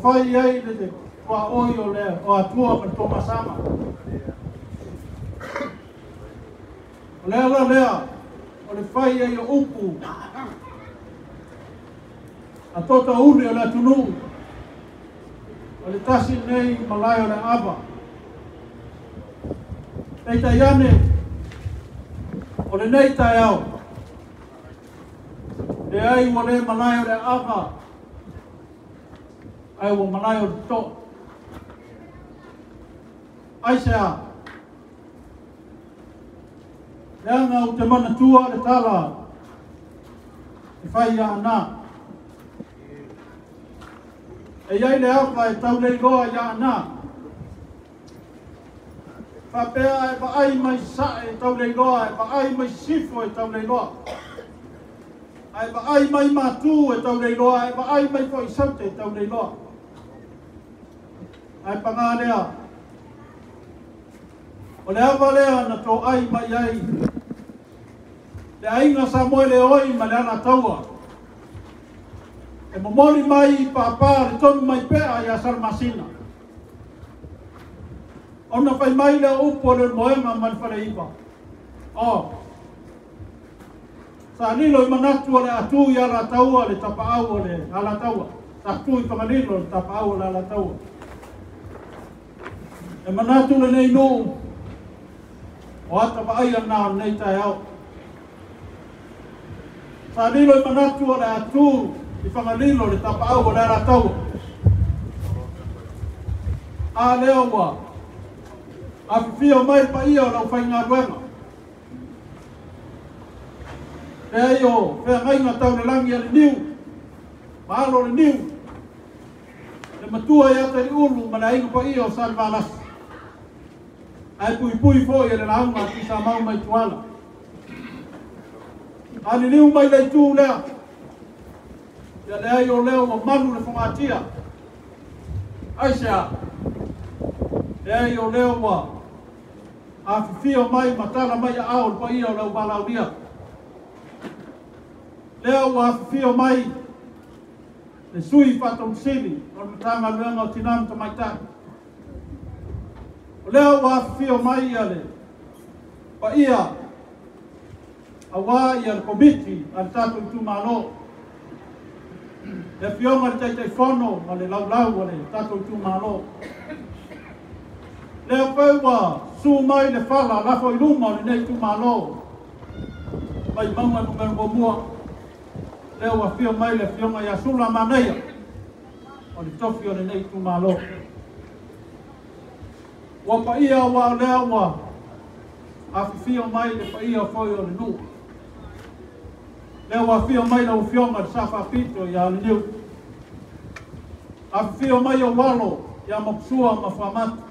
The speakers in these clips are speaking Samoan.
Fai ai le tuaoi o le o Atua ma le Tomasama. O le ala lea o le fai ai o upu a tota uli o le atunuu o le tasi nei malae o le ava. Peitai ane o lenei taeao, leai ua le malae o le ava, ae ua malae o le toa. Aisea, leaga ou te manatua le tala e fai ia Anā. E i ai le ava e tauleiloa ia Anā. Faapea e vaai mai sae e tauleiloa, e vaai mai sifo e tauleiloa. Ae vaai mai matu e tauleiloa, e vaai mai foi saute e tauleiloa. Ae pagā lea, o le ava lea na toai mai ai le aiga Samoele oi ma le Alataua. E momoli mai i pāpā le tonu mai pea ia Salamasina. Ona fai mai le upu o le moega ma le faleiva. O, sa lilo i manatu o le atu i Alataua le tapaau o le Alataua. Sa tu i Fagalilo le tapaau o le Alataua. E manatu lenei nuu o ata vaai ana o lenei taeao. Sa lilo i manatu o le atu i Fagalilo le tapaau o le Alataua. A lea ua afifio mai le paia o lau faigaluega. Leai o feagaiga tau le lagi a le niu, ma alo le niu, le matua ia Taliulu ma le aiga paia o Salevalasi. Ae puipui foi e le lauga a Tuisamau mai Tuala. A liliu mai le itu lea, ia leai o lea ua malu le fogatia. Aisea, leai o lea ua afifio mai ma tala mai aao le paia o lau valaaulia. Lea ua afifio mai le sui faataumasili o le Matagaluega o Tina ma Tamaitai. O lea ua afifio mai ia le paia aua ia le komiti a le tatou itumalo. Le afioga i le Taitaifono ma le laulau o le tatou itumalo. Lea foi ua su mai le fala lafo i luma o lenei itumalo mai Mauga Nu.1. Lea ua afio mai le afioga ia Sula Manaia o le tofi o lenei itumalo. Ua paia ua o lea ua afifio mai le paia foi o le nuu. Lea ua afio mai lau afioga le Sa Faapito ia Leniu. Afifio mai o alo ia Mapusua ma Fuamatu.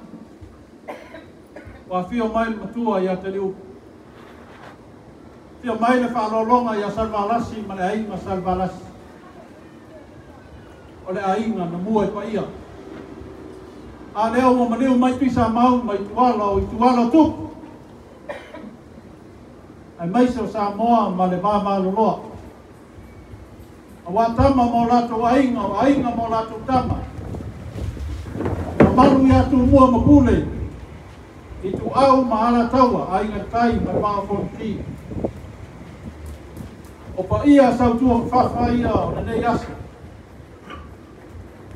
Ua afio mai le matua ia Taliu. Afio mai le faalologa ia Salevalasi ma le aiga Salevalasi. O le aiga na mua i paia. A lea ua maliu mai Tuisamau mai Tuala o i Tuala o Tupu. Ae maise o Samoa ma le vavaloloa. Aua tama mo latou aiga, o aiga mo latou tama. Mamalu ia Tumua ma Pule, i Tuau ma Alataua, aiga tai ma le Vaa o Fonoti. O paia sautua fafa ia o lenei aso.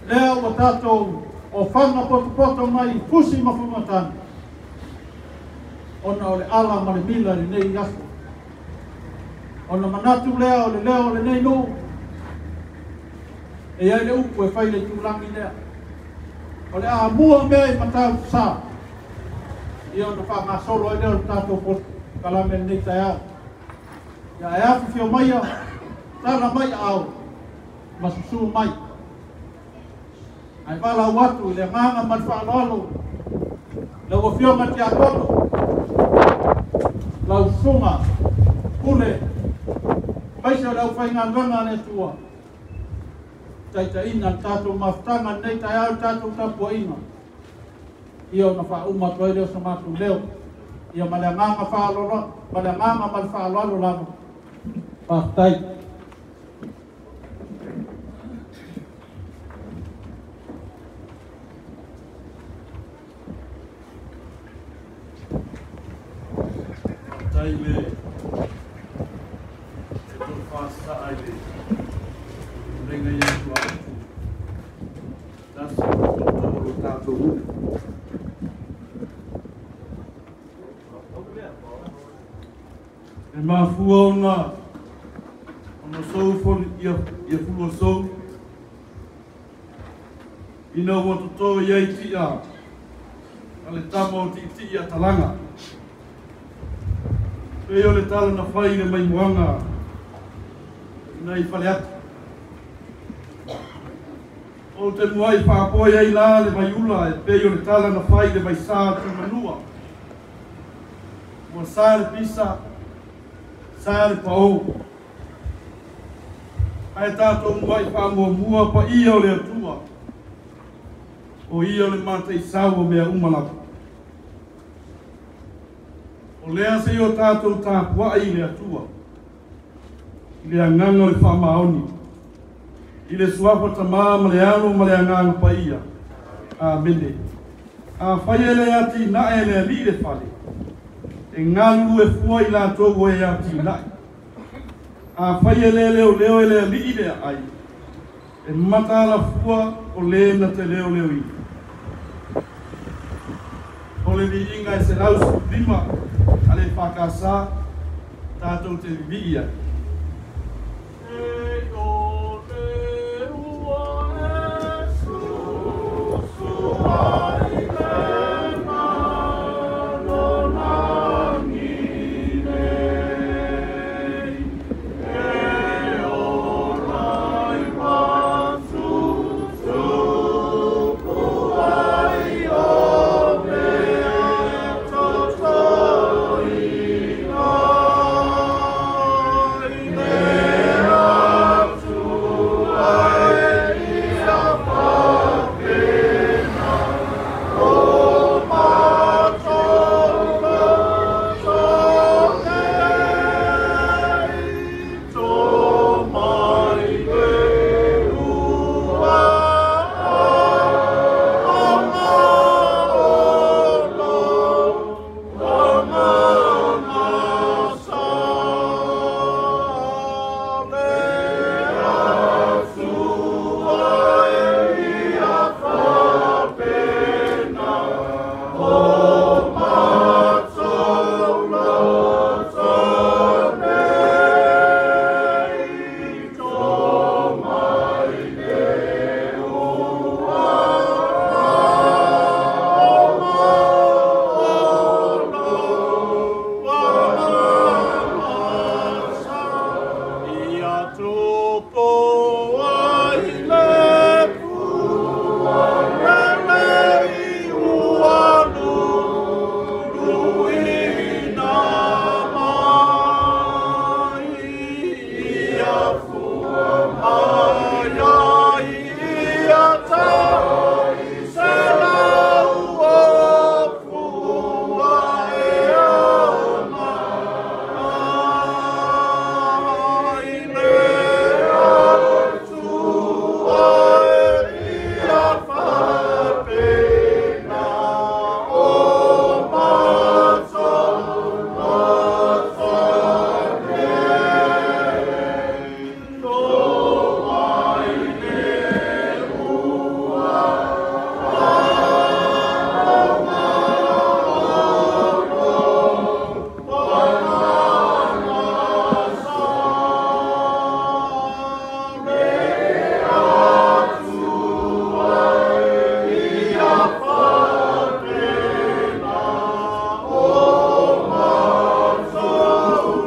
Lea ua tatou ofaga potopoto mai fusi ma fumatani. Ona o le ala ma le mila lenei aso. Ona manatu lea o le leo o lenei nuu. E iai le upu e fai le tūlangi lea. O le amua mea i matau sa. Ia ona whangasolo ai lea o le tatou kalame lenei taeao. Ia e afifio mai ia, tala mai ao, ma susu mai. Ae valaau atu i le agaga ma le faaaloalo, lau afioga Tiakono, lau susuga Pule, maise o le aufaigaluega a le Atua, taitaiina le tatou mafutaga lenei taeao le tatou tapuaiga. Ia ona faauma atu ai lea o so matou leo. Ia ma le agaga faaaloalo, ma le agaga ma le faaaloalo lava. Faafetai. tatou nuu. E mafua ona sou ia fuluasou ina ua toto i ai ti'a a le tama o ti'iti'i a talaga. Pei o le tala na fai i le maimoaga ina i Faleata. O te muai faapoe ai la le vaiula e pei o le tala na fai i le vaisā tumanua. Ua sa le pisa, sa le paō. Ae tatou muai faamuamua paia o le Atua. O ia o le mataisau o mea uma lava. O lea se i o tatou tapuai i le Atua, i le agaga o le faamaoni, i le suafa Tamā ma le Alo ma le Agaga Paia. Amene. Afai e le atinae e le Alii le fale, e galulue fua i latou ua e atinae. Afai e le leoleo e le Alii le aai, e mataala fua o le na te leoleoina. O le viiga e 115 a le EFKS tatou te vivii ai. E o le ua e susu ai le malolagi nei. E ola i matutupu ai o mea totoina. I le Atua e ia faapena, o matou loto nei, tō mai le ua ama o lo agaga sa. Le Atua e ia faapena, o matou loto nei, tō mai le ua ama o lo agaga sa. Ia tupu ai le pua lele i ua luluina mai. Ia fua mai ai ia tai selau o fua e ama. Ai le Atua e ia faapena, o matou loto nei, tō mai le ua ama o lo agaga sa. Le Atua e ia faapena, o matou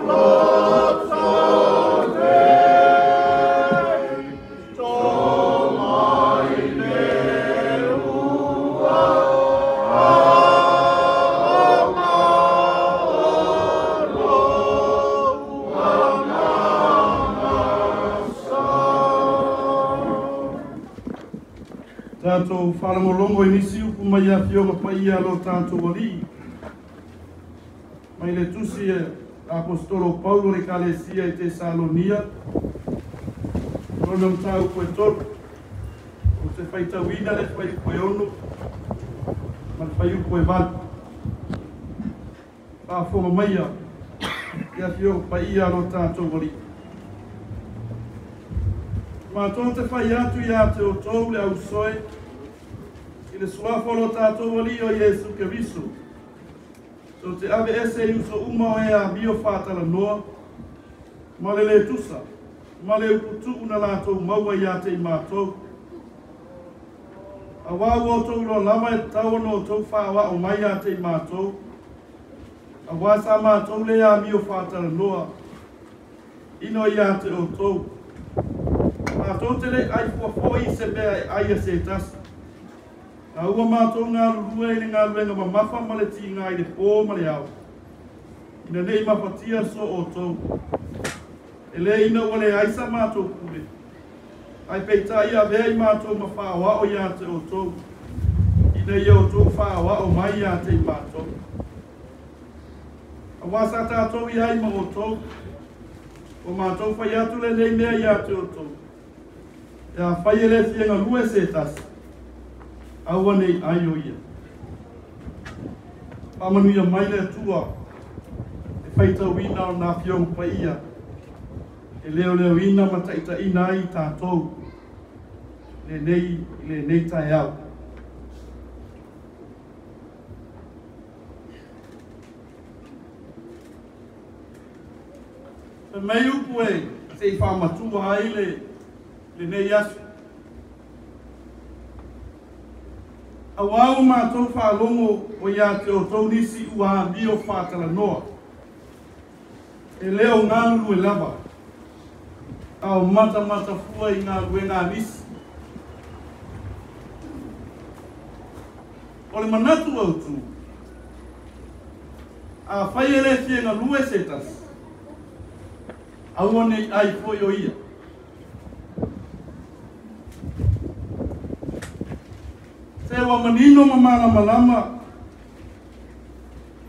loto nei, tō mai le ua ama o lo agaga sa. Tatou faalogologo i nisi upu mai afioga paia lo tatou Alii. Mai le tusi e Apostolo Paulo le Ekalesia i Tesalonia, lona mataupu e 3, ou te faitauina le fuaiupu e 6 ma le fuaiupu e 8. Faafofoga maia i afioga paia lo tatou Alii. Matou te fai atu ia te outou le ausoe, I le suafa o lo tatou Alii o Iesu Keriso, tou te aveese i uso uma o e amio faatalanoa ma le lē tusa ma le uputuu na latou maua iā te i matou. Auā ua outou iloa lava e tatau ona outou faaoao mai iā te i matou, auā sa matou lē amio faatalanoa ina o iā te outou. Matou te le ai fua foi i se mea e ai a se tasi. A ua matou galulue i le galuega mamafa ma le tiga i le pō ma le ao, ina nei mafatia so outou. E lē ina ua leai sa matou pule, ae peitai avea i matou ma faaoao iā te outou, ina ia outou faaoao mai iā te i matou. Auā sa tatou i ai ma outou, ua matou fai atu lenei mea iā te outou, e afai e lē fia galue se tasi, aua nei ai o ia. Faamanuia mai le Atua e faitauina o nā afioga paia e leoleoina ma taitaiina ai i tatou lenei i lenei taeao. Fai mai upu e se i faamatua ai le lenei aso. Auā ua matou faalogo o iā te outou nisi ua amio faatalanoa, e lē o galulue lava, a o matamatafua i galuega a nisi. O le manatu autū, afai e lē fia galue se tasi, aua nei ai foi o ia. Se ua manino ma malamalama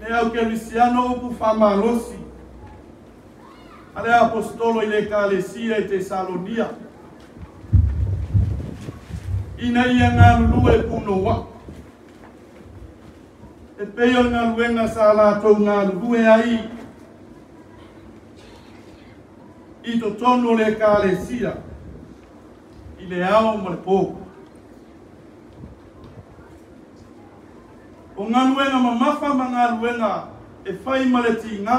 le au kerisiano upu faamalosi a le aposetolo i le Ekalesia i Tesalonia, ina ia galulue punouai e pei o le galuega sa latou galulue ai i totonu o le Ekalesia i le ao ma le pō. O galuega mamafa ma galuega e fai ma le tigā,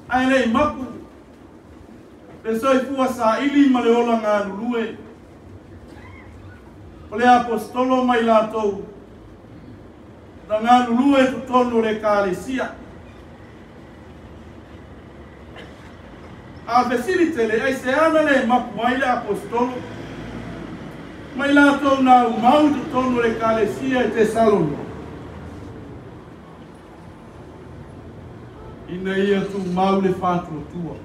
ae le i mapu le soifua saili ma le ola galulue o le aposetolo ma i latou na galulue i totonu o le Ekalesia. A fesili tele, aisea na lē mapu ai le aposetolo ma i latou na aumau i totonu o le Ekalesia i Tesalono? Ina ia tumau le faatuatua.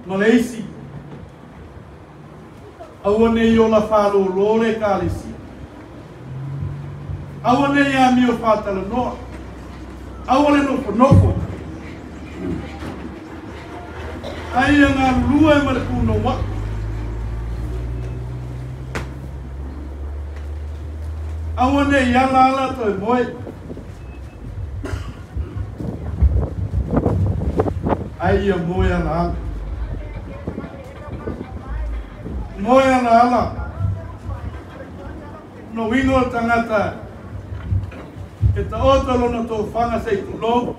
Ma le isi, aua ne i ola fālōlō le Ekalesia. Aua ne i amio faatalanoa. Aua le nofonofo. Ae ia galulue ma le punouai. Aua ne i ala ala toe moe. Ae ia moe ala ala. Moe ala ala. No uiga o le tagata e taoto lona tofaga se i tulou,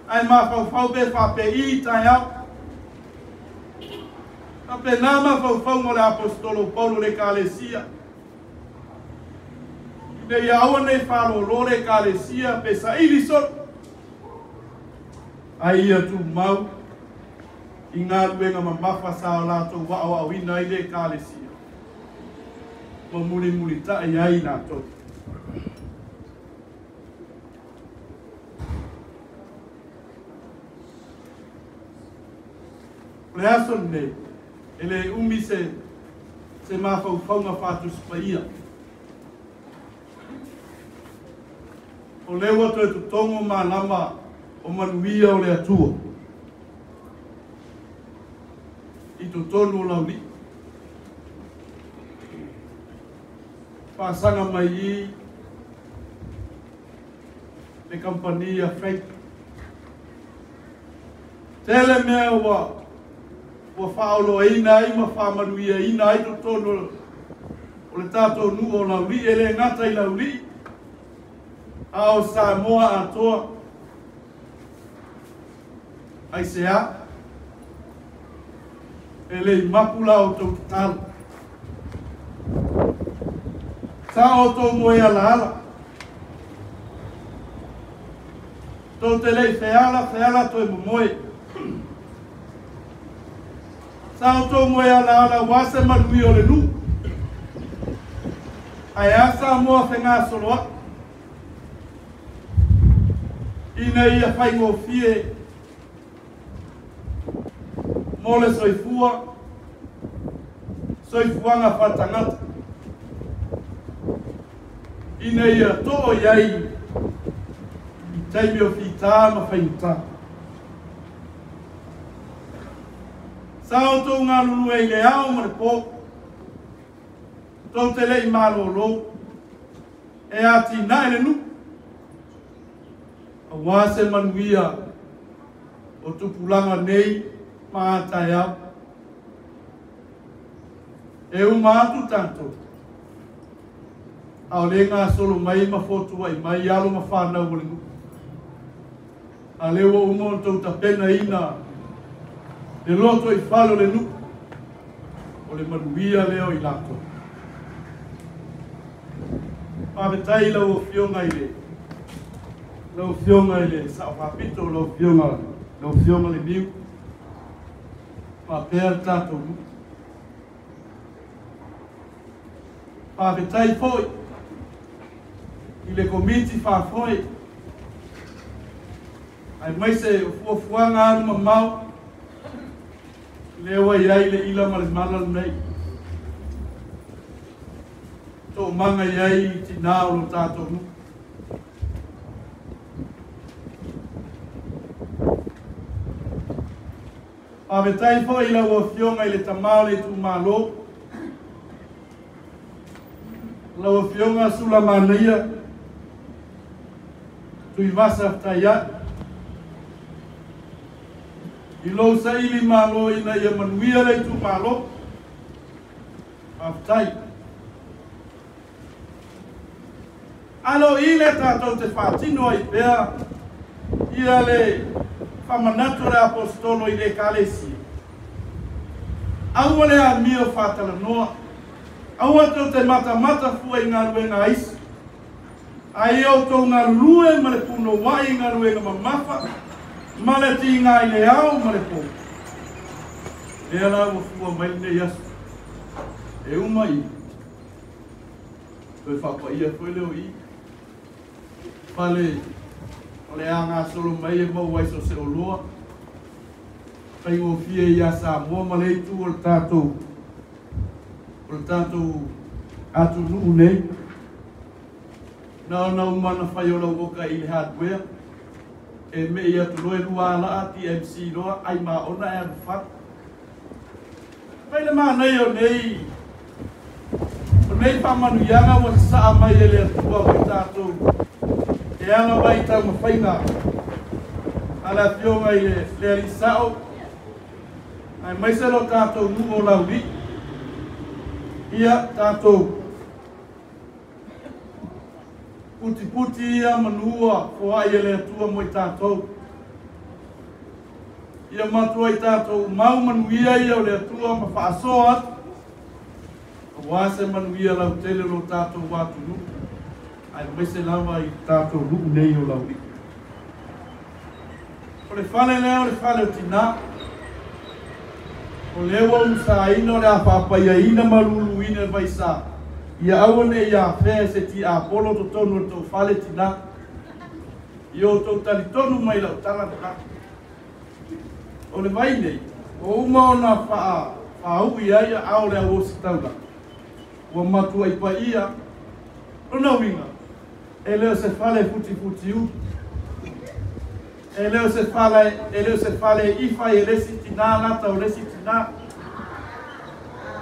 ae mafaufau pe faapei taeao. Faapena mafaufauga o le aposetolo Paulo le Ekalesia, ina ia aua nei fālōlō le Ekalesia pe saili solo, ae ia tumau i galuega mamafa sa o latou aoaoina ai le Ekalesia ma mulimulitaʻi ai latou. O le aso lenei, e lē umi se se mafaufauga faatusi paia. O lea ua toe totogo malama o manuia o le Atua i totonu o Laulii. Faasaga mai i le kamupani a Frank. Tele mea ua Ua faaoloaina ai ma faamanuiaina ai totonu o le tatou nuu o Laulii, e le gata i Laulii, a o Samoa atoa. Aisea? E le i mapu la outou tatalo. Sa outou moe alaala. Tou te le i feala, feala toe momoe. Sa outou moe alaala aua se manuia o le nuu. Ae a Samoa fegasoloai ina ia faigofie mo le soifua, soifuaga faatagata, ina ia too i ai i taimi o fitā ma faigata. Sa outou galulue i le ao ma le po, tou te le i malōlō, e atinae le nuu, aua se manuia o tupulaga nei ma a taeao. E uma atu tatou, a o le gasolo mai ma fotuai mai alo ma whanau o le nuu. A lea ua uma ona tou tapenaina le loto i fale o le nuu, o le manuia lea o i latou. Faafetai lau Afioga i le lau Afioga i le Sao Faapito, lau Afioga le Niu, faapea le tatou nuu. Faafetai foi i le komiti faafoe, aemaise o fuafuaga alu mamao, lea ua i ai le ila ma le mala lenei. Toomaga i ai i tinā o lo tatou nuu. Faafetai foi i lau Afioga i le tamā o le itumalo, lau Afioga Sulamanaia, Tuivasa Fetaiai, i lou saili malo ina ia manuia le itumalo. Faafetai. Alo i le tatou te faatino ai pea ia le faamanatu o le apostolo i le Ekalesia. Aua le amio faatalanoa, aua tou te matamata fua i galuega a isi, a ia outou galulue ma le punouai i galuega mamafa, ma le tiga i le ao ma le po. Lea la ua fua mai lenei aso, e uma i toe faapaia foi leo i fale o le agasolo mai e maua ai so o se oloa faigofie ia Samoa ma le itu o le tatou atunuu nei. Na ona uma na fai o lau oka i le hardware, e mei atu loa e lua alaa TMC loa ai maona e alu fale. Mai le manaia o nei faamanuiaga ua sasaa mai e le Atua mo i tatou e ala mai i taumafaiga a le Afioga i le Alii Sao, aemaise lo tatou nuu o Laulii. Ia tatou putiputi ia manua foai e le Atua mo i tatou. Ia matua i tatou mau manuia ia o le Atua ma faasoa atu, aua se manuia lautele lo tatou atunuu, aemaise lava i tatou nuu nei o Laulii. O le fale lea o le fale o tinā, o lea ua umusaina o le a faapaiaina ma luluina le vaisā, ia aua ne i afea e se tiapolo totonu o le tou fale tinā. Ia outou talitonu mai lau tala lena. O le vai nei, ua uma ona faaui ai aao o le auositaulaga, ua matuai paia. Lona uiga, e le o se fale futifutiū, e le o se fale e ifa i le isi tinā lata o le isi tinā,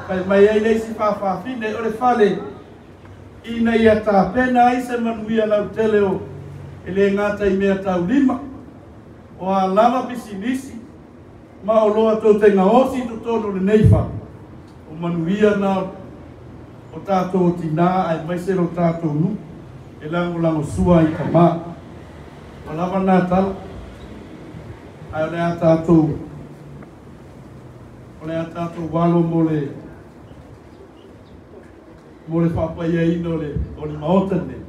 fai mai ai le isi faafafine, o le fale ina ia tapena ai se manuia lautele o e le gata i mea taulima, o a lava pisinisi, ma oloa tou te gaosi i totonu o lenei fale, o manuia na o tatou o tinā aemaise lo tatou nuu e lagolagosua ai i tamā. Ua lava lena tala, ae o le a tatou o le a tatou alo mo le mo le faapaiaina o le o le Maota lenei.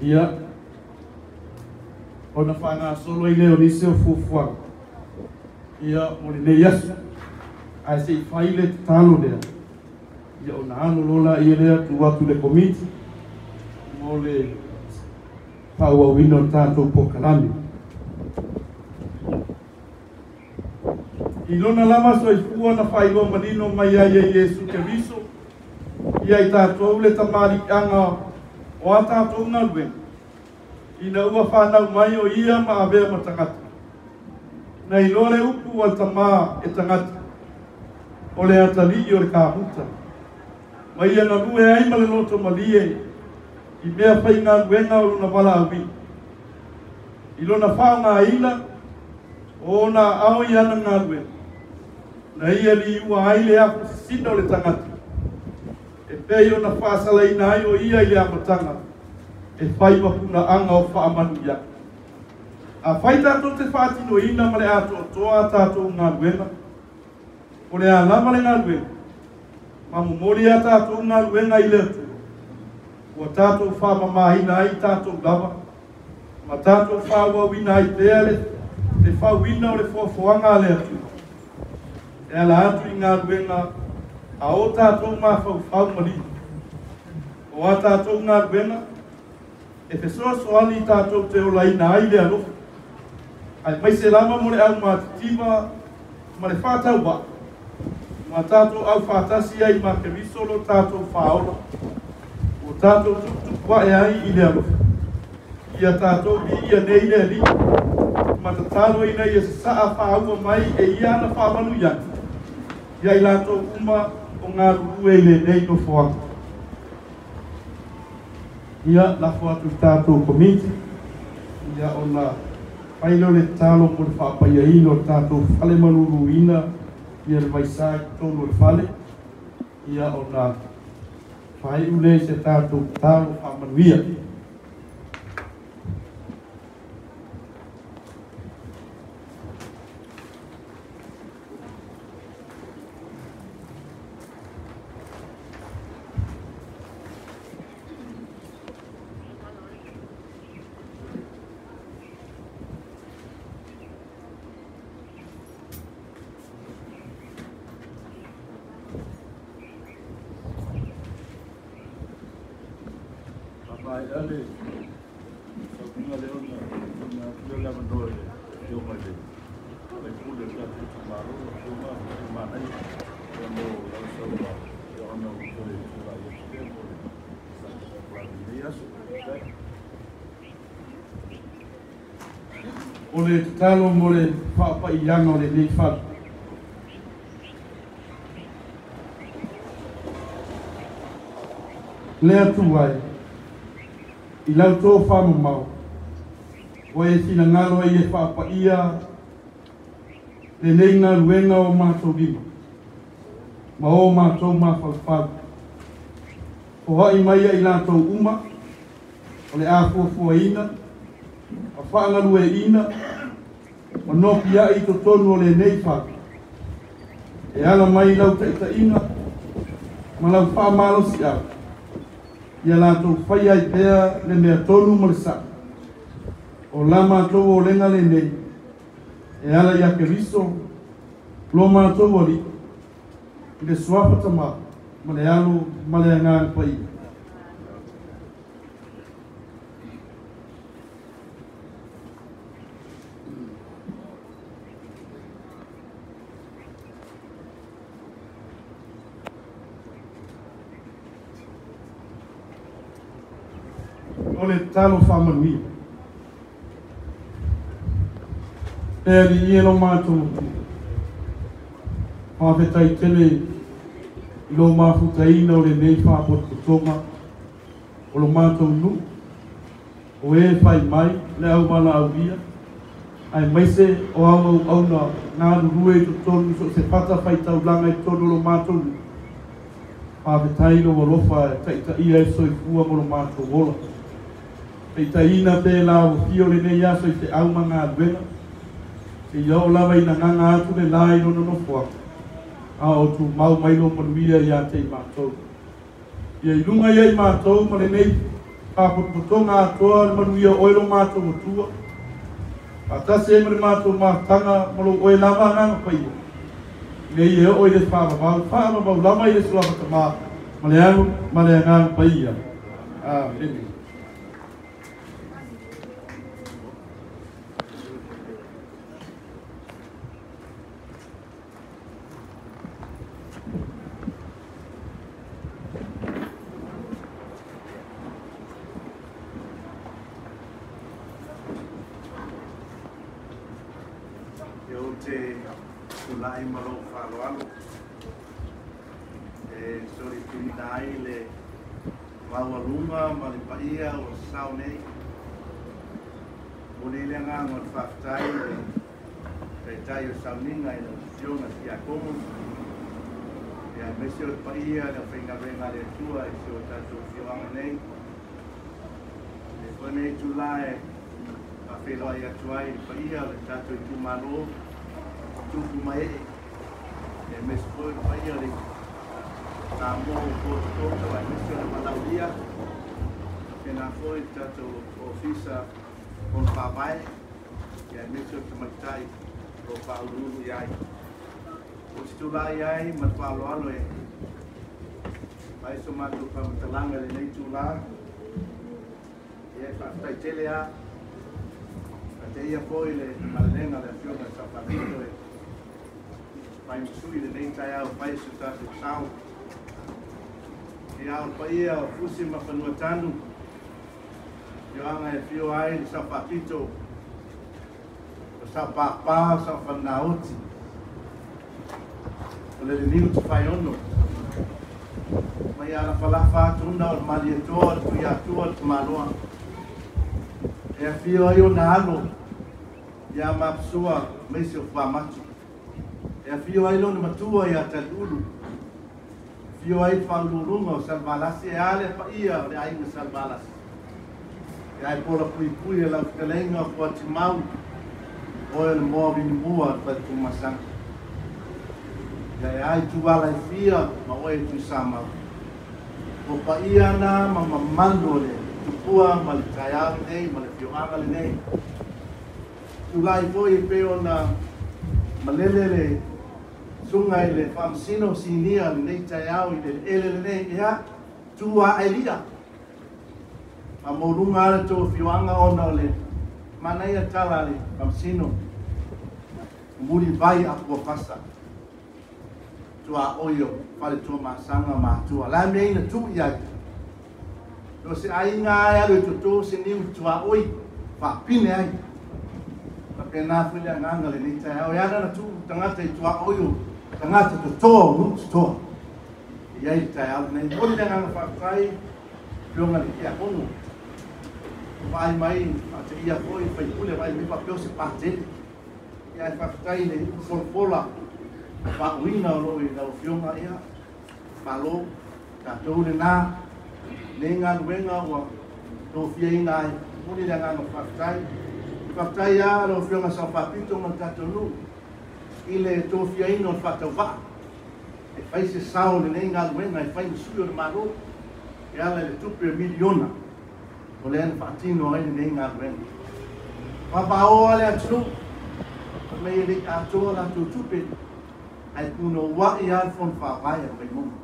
Ia, ona faagasolo ai lea o nisi o fuafuaga ia mo lenei aso. Ae se i fai le tatalo lea, ia ona alo loa laia lea tuu atu i le Komiti mo le faaauauina o le tatou polokalame. I lona lava soifua na faailoa manino mai ai e Iesu Keriso ia i tatou le tamaliiaga o a tatou galuega, ina ua fanau mai o ia ma avea ma tagata. Na iloa le upu a le Tamā e tagata, o le atalii o le kamuta, ma ia galue ai ma le loto malie i mea faigaluega o lona valaauina. I lona faaaogaina o ona aao i ana galuega, na ia liua ai le afu sisina o le tagata, e pei ona faasalaina ai o ia i le amataga e fai ma punaaga o faamanuiaga. Afai tatou te faatinoina ma le atoatoa a tatou galuega, o le a lava le galuega, ma momoli a tatou galuega i le Atua, ua tatou faamamaina ai tatou lava, ma tatou faaauauina ai pea le fauina o le foafoaga a le Atua, e ala atu i galuega a o tatou mafaufau ma lima. O a tatou galuega, e fesoasoani tatou te olaina ai le alofa, aemaise lava mo le aumatitiva ma le faatauvaa, ma tatou aufaatasi ai ma Keriso lo tatou Faaola, ua tatou tuputupuae ai i le alofa. Ia tatou viia nei le Alii, ma tatalo ina ia sasaa faaua mai e ia ana faamanuiaga ia i latou uma o galulue i lenei nofoaga. Ia, lafo atu i le tatou Komiti, ia ona fai lea o le tatalo mo le faapaiaina o le tatou fale maluluina ia le vaisa i totonu o le fale, ia ona faaiu lea i se tatou tatalo faamanuia. Faamaea le sauniga lea ona tuuina atu lea o le avanoa i le Afioga i le sui usufono o le tatou itumalo, lau Afioga Manaia, mo lau saunoaga, ona ou toe tulai atu lea mo le lenei aso. O le tatalo mo le faapaiaga o lenei fale. Le Atua e, i lau tofamamao, ua e finagalo ai e faapaia lenei galuega o matou lima ma o matou mafaufau. Foai mai ia i latou uma o le a fuafuaina ma faagalueaiina ma nopiai i totonu o lenei fale, e ala mai i lau taitaiga ma lau faamalosiau, ia latou faia ai pea le mea tonu ma le saʻa. O la matou olega lenei e ala ia Keriso lo matou Alii, i le suafa Tamā ma le Alo ma le Agaga Paia. O le tatalo faamanuia. E Alii e lo matou Atua, faafetai tele i lo mafutaina o lenei faapotopotoga o lo matou nuu, o e fai mai le auvalaaulia, Aemaise o au auauna galulue i totonu so o se fatafaitaulaga i totonu o lo matou nuu. Faafetai lou alofa e taitaia ai le soifua ma lo matou ola. Taitaiina pea le lauofia o lenei aso i feau ma galuega, seia oo lava ina gaga atu le la i lona nofoaga, a o tumau mai lou manuia ia te i matou. Ia i luga ia i matou ma lenei faapotopotoga atoa le manuia o oe lo matou Atua, faatasi ai ma le matou mafutaga ma lou oe lava Agaga Paia, nei e oo i le faavavau, faavavau lava i le Suafa Tamā ma le Alo ma le Agaga Paia. Amene. Ou te tulai ma lou faaaloalo e solituina ai le maualuga ma le paia o sao nei. Momoli le agaga o le faafetai i le taitai o sauniga i lau Afioga Tiakono, aemaise o le paia o le aufaigaluega a le Atua i si o tatou afioaga nei. E foi nei itula e faafeiloai atu ai i le paia o le tatou itumalo tupu ma ee, aemaise foi le paia o le Samoa o potopoto, aemaise o le valaaulia, faapena foi le tatou Ofisa Fono Faavae, aemaise o le tamaitai o lo o faauluulu i ai. Ou te tulai ai ma le faaaloalo e fai so matou faamatalaga i lenei itula. Ia, e faafetai tele lava. Faateia foi le malelega a le Afioga i le Sao Faapito e fai ma sui lenei taeao e fai so tatou sao. Ia, o le paia o Fusi ma Fanuatanu, afioaga e afio ai le Sao Faapito, o Sao Papa, o Sao Fanauti, o le Leniu Tafaiono, mai alafalafa atu una o le Malietoa, le Tuiatua, le Tamaloa. E afio ai ona alo ia Mapusua aemaise o Fuamatu. E afio ai lona matua ia Taliulu. Afio ai le faauluuluga o Salevalasi, e a le paia o le aiga Salevalasi. E ai pola puipui e lau fetalaiga o Fuatimau, oe o le moa vinimua o le Faletumasaga. Ia e ai tuala e fia ma oe e Tuisamau. O paia na ma mamalu o le tupua ma le taeao lenei ma le afioaga lenei. Tulai foi e pei ona malele le susuga i le faamasino sinia lenei taeao i le eleele lenei, ia tu aelia. Faamaualuga lava le tou afioaga ona o le manaia tala a le faamasino, muli vai apuafasa tuaoi o Faletuamasaga ma Atua. La mea ina tuu i ai. O se aiga e alu e toto se niu tuaoi faapine ai. Faapena foi le agaga lenei taeao. E ala na tuu tagata i tuaoi o tagata totoa o nuu totoa. E i ai le taeao lenei. Momoli le agaga faafetai afioga i le Tiakono. Vaai mai faateia foi faipule, vaai mai faapea o se patele. Ia, e faafetai i le folafola faauiga o loo i lau afioga. Ia, malo tatou lena nei galuega ua tofiaina ai. Momoli le agaga faafetai. Faafetai lava lau Afioga Sao Faapito ma le tatou nuu i le tofiaina o le faatauvaa e fai se sao o lenei galuega e fai ma sui o le Malo e ala i le tupe miliona o lea na faatino ai lenei galuega. Vavaoa le atunuu fai mai e le i atoa latou tupe, ae punouai lava le Fono Faavae a le Vaimauga.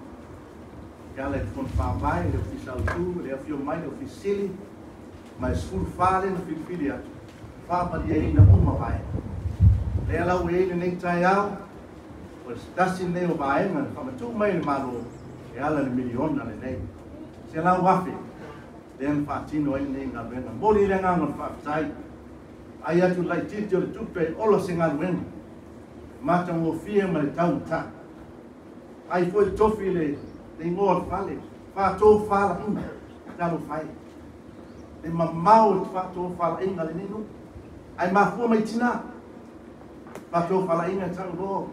E ala i le Fono Faavae, le Ofisa Autu, le afio mai le Ofisa Sili, ma e 14 lea na filifili atu, faamalieina uma vaega. Lea la ua i ai lenei taeao, o le tasi lenei o vaega na faamatuu mai e le Malo e ala i le miliona lenei. 100,000 lea na faatino ai lenei galuega. Momoli le agaga o le faafetai. Ai atu laitiiti o le tupe ola se galuega matagofie ma le taugata. Ai foi le tofi le igoa o le fale, faatofalaiga, talofa e. Le mamao o le faatofalaiga lenei nuu. Ai mafua mai tina. Faatofalaiga tauloa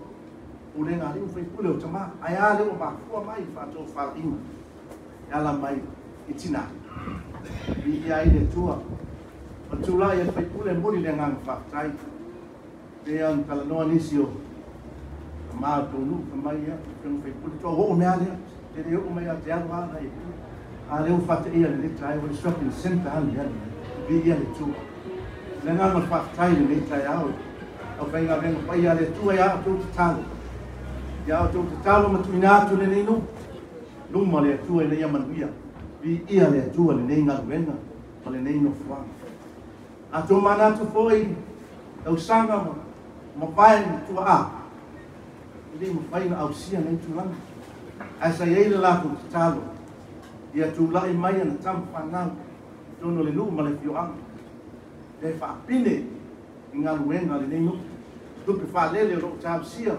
pulega a alii ma faipule o tamā. Ae a lea ua mafua mai faatofalaiga e ala mai i tinā. Viia ai le Atua. O le tulai a le faipule e momoli le agaga faafetai. Pei lava ona talanoa nisi o tamā o le tou nuu fai mai, ia, afioga faipule, toa ua oo mai lava lea. E le oo mai ia te au lava na i A lea ua faateia i lenei taeao, ua i le shopping centre lava le mea lenei. Viia le Atua. O le agaga o le faafetai i lenei taeao i le aufaigaluega paia a le Atua ia outou tatalo. Ia outou tatalo ma tuuina atu lenei nuu luma o le Atua ina ia manuia. Viia le Atua i lenei galuega ma lenei nofoaga. A outou manatu foi tausaga ma mavae ma tuaa, e le i mafai ona ausia nei tulaga. Ae sa i ai le latou tatalo, ia tulai mai ana tama fanau i totonu o le nuu ma le afioaga, e faapine i galuega a lenei nuu. Tupe faalele o lo o talosia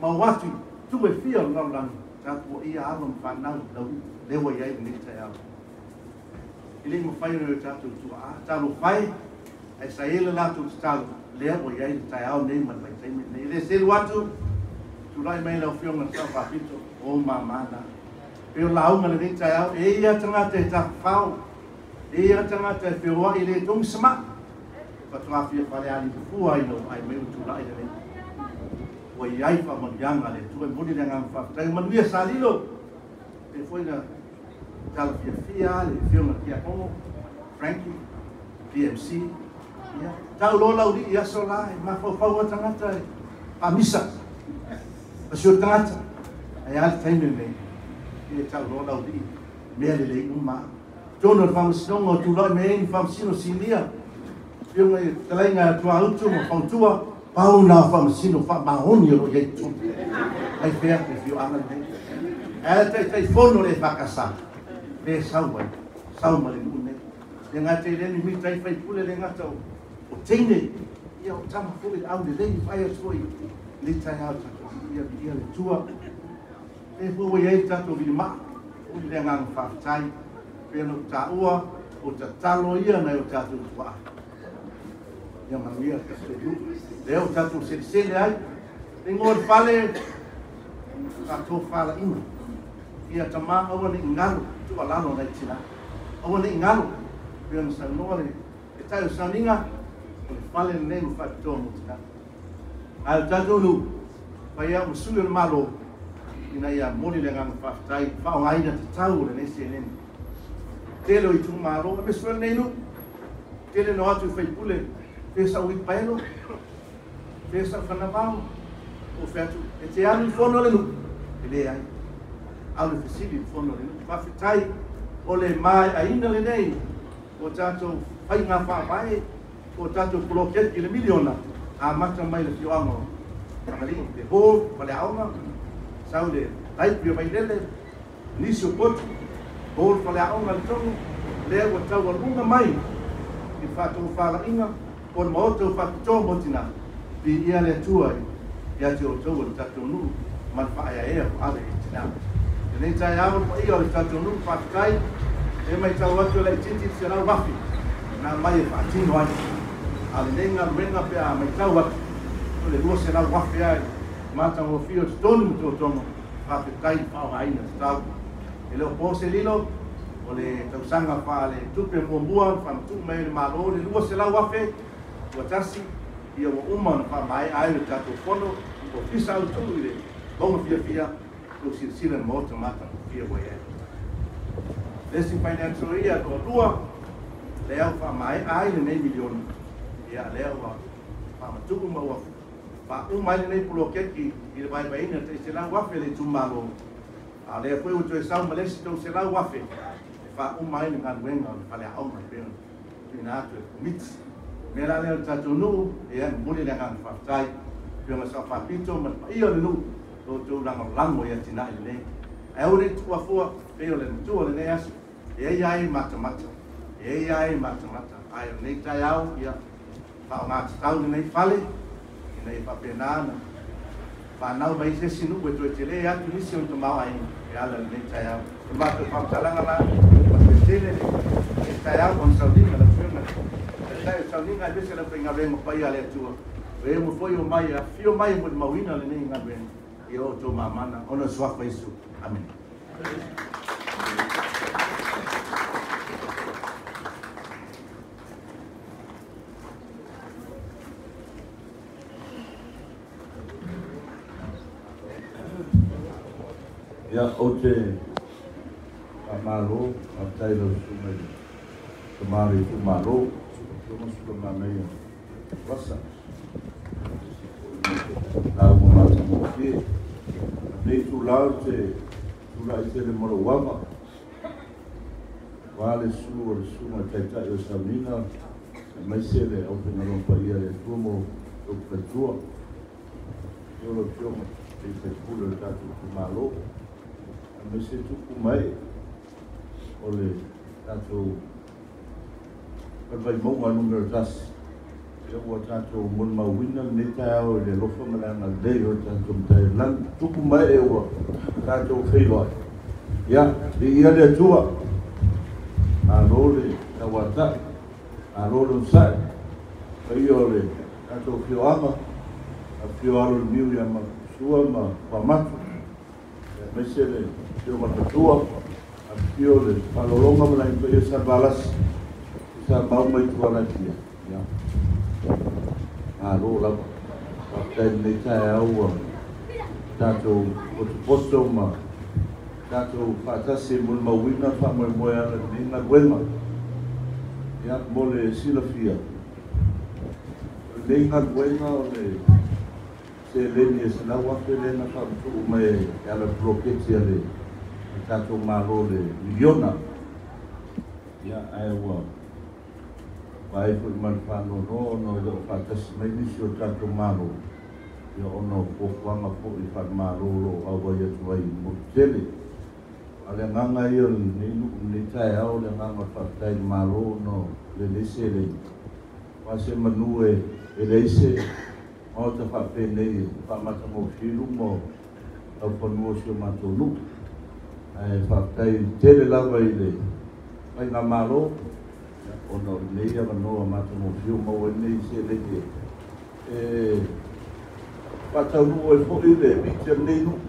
ma o atu i tu e fia o le lalolagi, tapuaia alo ma fanau laulii lea ua i ai lenei taeao. E le i mafai ona o tatou tuaa talofa e, ae sa i ai le latou tatalo lea ua i ai le taeao nei ma le vaitaimi lenei. E le selu atu, tulai mai lau Afioga i le Sao Faapito, o mamā na. Pei o lauga lenei taeao, e i ai tagata e tafafao, e i ai tagata e feoai e le togi se maa. Faatoa fia faleali fua ina ua ai mai ua tulai lenei. Ua i ai faamanuiaga a le Atua, e momoli le agaga faafetai. Manuia Salilo, pei foi na tala fiafia le afioga i le Tiakono, Frankie, PMC, ia, tau loa laulii i aso la, e mafaufau lava tagata e faamisa, ma si o tagata, ae a le taimi lenei, e tau loa laulii, mea lelei uma. Totonu o le faamasinoga o tulai mai ai ni faamasino sinia, afioga i fetalaiga Tuautu ma Fautua, pau na o faamasino faamaoni o lo o i ai i totonu. Mai fea le afioaga lenei. Ae Taitaifono le EFKS, le sau ai, sau ma le nuu nei. Le gata i lea mimita ai faipule le gata o teine, ia o tama foi le aulelei, vaai atu foi i lenei taeao tatou viia, viia le Atua. E foi ua i ai le tatou vilimaa, uli le agaga faafetai, pei ona ou taua, o tatalo ia nai o tatou tuaa. Ia manuia le tatou nuu. Lea ua tatou selesele ai, le igoa o le fale, faatofalaiga. Ia tamā aua ne i galo, tuualalo nai tina. Aua ne i galo, pei ona saunoa le tai o sauniga, o le fale lenei ua faapitoa mo tina. Ae o le tatou nuu, fai au ma sui o le Malo, ina ia momoli le agaga faafetai, faaaogaina tatau o lenei seleni. Tele o itumalo, aemaise foi lenei nuu, tele na o atu i faipule, fea sau uipaelo, fea sau fanavao, o fea atu, e te alu i fono le nuu, e leai. Alu i fesili i fono le nuu. Faafetai o le maeaina lenei o tatou faiga faavae, o tatou poloketi i le miliona, amata mai le afioaga o Fagalii, le hall, faleaoga, sau le library o Vailele, nisi o potu, hall faleaoga le tonu, lea ua taualuga mai i le faatofalaiga o le maota o faapitoa mo tina. Viia le Atua ia te outou o le tatou nuu ma le faaeaea ua ave i tina. Lenei taeao le paia o le tatou nuu, faafetai e matau atu e laitiiti le 100,000 na mai e faatino ai. A o lenei galuega pe a matau atu, o le 200,000 ai matagofie o totonu ma totoga, faafetai i faaaogaina tatau. E le o po se lilo, o le tausaga faaletupe muamua na faamatuu mai ai le Malo le 200,000 ua tasi, ia ua uma ona faamaea ai le tatou fono, ofisa autu i le mauga fiafia, tou silasila i le maota matagofie ua i ai. Le isi financial year toalua, lea ua faamaea ai lenei miliona, ia lea ua faamatuu ma ua faauma ai lenei poloketi i le vaivaiina tai 100,000 le itumalo, a o lea foi ua toe sau ma le isi 300,000 e faauma ai le galuega o le faleaoga e pei ona tuuina atu e le komiti. O le mea la lea o le tatou nuu, ia e momoli le agaga faafetai, afioga Sao Faapito ma le paia o le nuu, lo outou lagolago i atinae lenei. Ae aua ne i tuuafua, pei o le matua o lenei aso, e ai ai matamata, e ai ai matamata, ae o lenei taeao, ia faaaoga tatau lenei fale, ina ia faapena ona fanau mai se isi nuu e toe tele atu nisi o le tamaoaiga e ala i lenei taeao. O le matou faamatalaga la, ma toe tele le taeao ma ona sauliga lau Afioga. taitai o sauniga aemaise le aufaigaluega paia a le Atua o e ua foi o mai e afifio mai e molimauina lenei galuega ia outou mamana ona o le suafa o Iesu. Amene. Ia, ou te faamalo, faafetai i lau Susuga i le Tama o le Itumalo, Afioga Sulamanaia Rasa, lauga matagofie. Lenei itula ou te tulai tele ma lou ava, aua le susu o le Susuga i le Taitai o Sauniga, aemaise le aufaigaluega paia a le Atua ma lou faletua. Afio lau Afioga i le sui usufono o le tatou itumalo, aemaise tupu ma ee o le tatou Fale Vaimauga Nu.1. Ia ua tatou molimauina lenei taeao i le alofa ma le agalelei o le tatou Matai o le Lagi. Tupu ma ee ua tatou feiloai. Ia, viia le Atua, malo le tauatai, malo le onosai, paia o le tatou afioaga, afifio alo o le Niu ia Sua ma Fuamatu, aemaise le afioga i le Matua, afifio le Faalologa ma le Aiga Paia Salevalasi, sa mau mai Tualatia. Ia, malo lava. Faafetai i lenei taeao ua tatou potopoto ma tatou faatasi e molimauina faamoemoe ala i lenei galuega. Ia, mo le silafia, o lenei galuega o le seleni e $100,000 lea na faamatuu mai e ala i le poloketi a le tatou Malo le miliona. Ia, ae ua vaai foi ma le faanoanoa ona e le o faatasi mai nisi o le tatou Malo, ia ona o fuafuaga foi faale-Malo o lo o auai atu ai i le motu tele. A o le agaga ia o lenei nuu i lenei taeao, o le agaga o le faafetai i le Malo ona o lenei seleni. Aua se manu e leai se maota faapenei e faamatagofie i luma o laufanua o si o matou nuu. Ae faafetai tele lava i le faigamalo ona o lenei avanoa matagofie ua maua ai lenei seleni e faataunuu ai foi le miti a lenei nuu.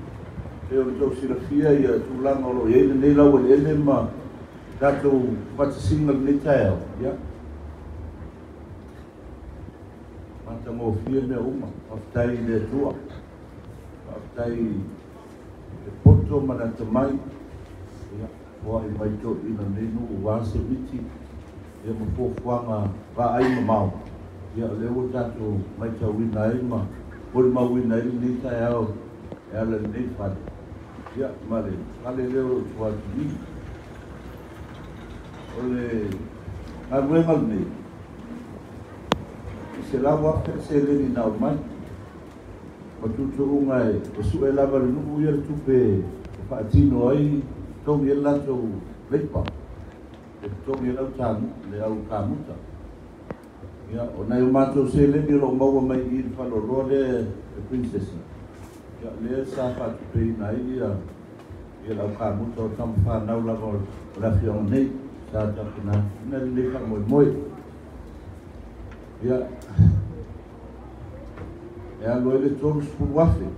E pei ona outou silafia ia tulaga o lo o i ai lenei laueleele ma tatou faatasiga i lenei taeao. Ia, matagofie mea uma. Faafetai i le Atua, faafetai i le poto ma le atamai, ia, foai mai toeaiina o lenei nuu aua se miti, ia ma fuafuaga vaai mamao. Ia, o lea ua tatou matauina ai ma molimauina ai lenei taeao e ala i lenei fale, ia, ma le fale lea o lo o tua atu i i. O le galuega lenei, e $100,000 le seleni na aumai, ma tuutuuga e sue lava le nuu ia le tupe e faatino ai, totogi ai le latou leipa, e totogi ai le au kamuta. Ia, o nai o matou seleni o lo o maua mai i le faleoloa lea e Princess, ia, lea sa faatupeina ai ia le au kamuta o tama fanau lava o le afioaga nei, sa tapena atu lenei faamoemoe. Ia, e alu ai le $30,000.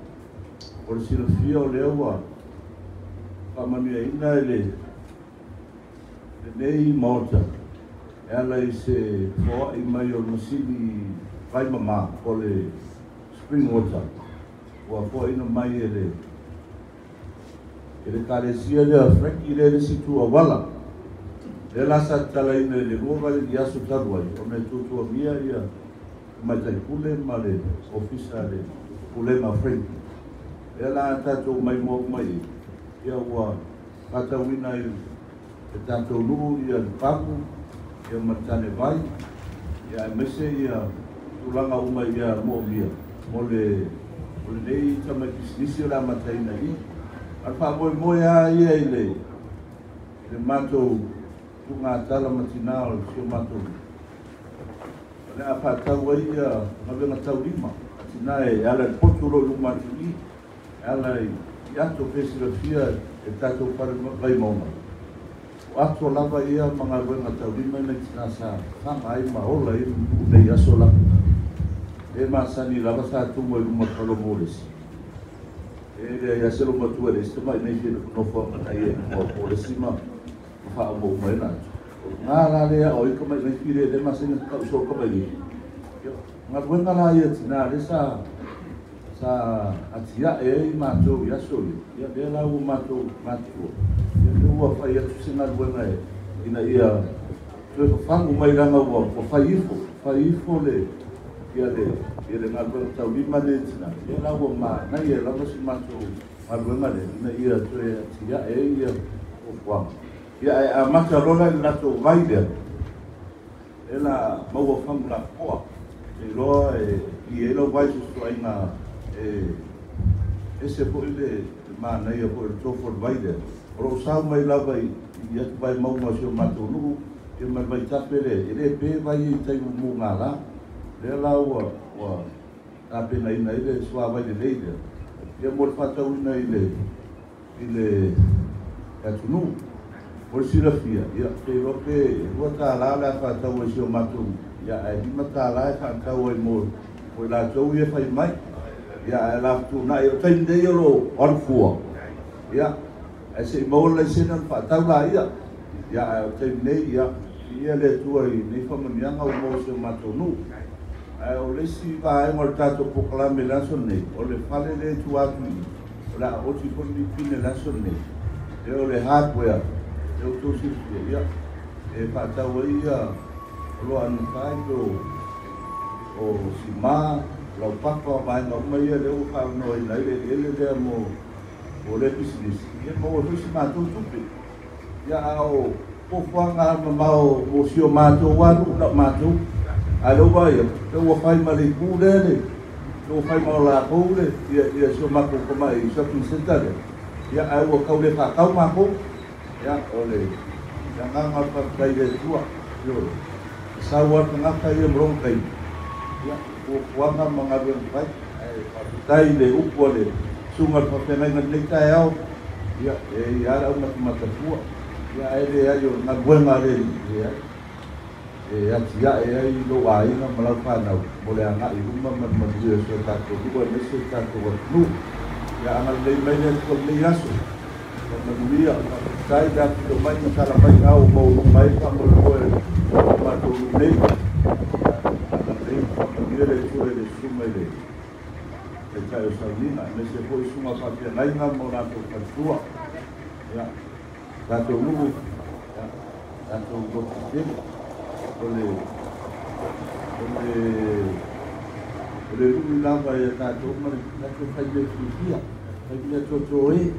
O le silafia o lea ua faamanuiaina i lenei maota e ala i se foai mai o le masini vaimama po o le spring water ua foaina mai e le ekalesia lea Frankie lea le isi itu auala. Lea la sa tatalaina i le 2 valeni aso talu ai ona e tuatuagia ia tamaitai pule ma le ofisa le pulega Frankie. Lea la tatou maimoa uma i ia ua faatauina i le tatou nuu ia le papu ia ma le tanevai ia aemaise ia tulaga uma ia moomia mo le lenei tamai pisinisi o le amataina i. A le faamoemoe lava ia i le matou tuugatala ma tina o si o matou nuu. O le a faatau ai ia galuega taulima a tina e ala i le potu o lo o i luma atu i, e ala i ato pe silafia e tatou fale Vaimauga. O ato lava ia ma galuega taulima ina tinā sa faga ai ma ola ai nei aso lava. E masani lava sa tumu ai luma palo mo le isi. E leai lava se lomatua e leai se tamaʻi nei fia nofoaga na ia i luma o le isi ma faauma uma ai na atu. O lagā la lea o ai kamaʻi nei file le masani kau so kamaʻi. Galuega la ia tinā le sa atiaʻe ai matou i aso ia. Ia lea la ua matou matutua. Ia lea ua fai atu se galuega e ina ia toe fafagu mai laga ua fai ifo le ia le ia le galuega taulima le tina. Ia la ua manaia lava si matou galuega lea ina ia toe atiaʻe ai ia fuafuaga. Ia ae amata lola i le latou vai lea e la maua fagu lapopoa. E iloa e i ai lau vai susuaiga e ese foi le manaia foi le tofu o le vai lea. O loo sau mai lava i atu vai mauga o si o matou nuu ia ma le vaitafe le e lē pe vai i tai mumugālā. Lea la ua tapenaina ai le suāvai lelei lea. Ia mo le faatauina i le atunuu. O le silafia, ia pe iloa pe $2 le a faatau ai si o matou, ia ae $5 e faatau ai mo i latou ia fai mai. Ia ae lafutunai o taimi nei o loo alu fua. Ia ae seʻi maua le laisene ona faatau laia. Ia ae o taimi nei ia ia le Atua i nei faamanuiaga ua maua si o matou nuu. Ae o le isi vaega o le tatou polokalame i le aso nei, o le fale le tua atu i o le a oti foi lipine le aso nei. E o le hardware, e o tou silafia, ia, e faatau ai ia oloa anatai o simā, laupapa, vaega uma ia lea ua faanoaina ai le eleele lea mo le pisinisi. Ia maua foi si matou tupe. Ia a o fuafuaga mamao mo si o matou alu na matou. A lea ua ia, lea ua fai ma le ipu lea le, lea ua fai ma o lakou le, ia si o matou tamai shopping center lea. Ia ae ua kau le faatau makou. Ia o le agaga o le faafetai i le Atua. Ioe. Sau lava le tagata ia ma lona taimi. Ia, fuafuaga ma galuega fai. Ae faafetai i le upu a le susuga le faafeagaiga lenei taeao. Ia, e ia le aumatamata fua. Ia ae leai o galuega le leai. E atiae ai lou aiga ma lau fanau mo le agai i luma ma le manuia o si o tatou nuu aemaise o tatou atunuu. Ia agalelei mai le Atua lenei aso. Faamanuia, faafetai le afifio mai ma tala mai ao maualuga ai faamoemoe o matou nuu nei. Agalelei ma faamanuia le Atua i le susuga i le taitai o sauniga, aemaise foi susuga faafeagaiga ma o latou faletua. Ia, tatou nuu, ia, tatou lototetele. O le lui lava ia tatou ma le tatou fai mea fiafia, fai mea toto e,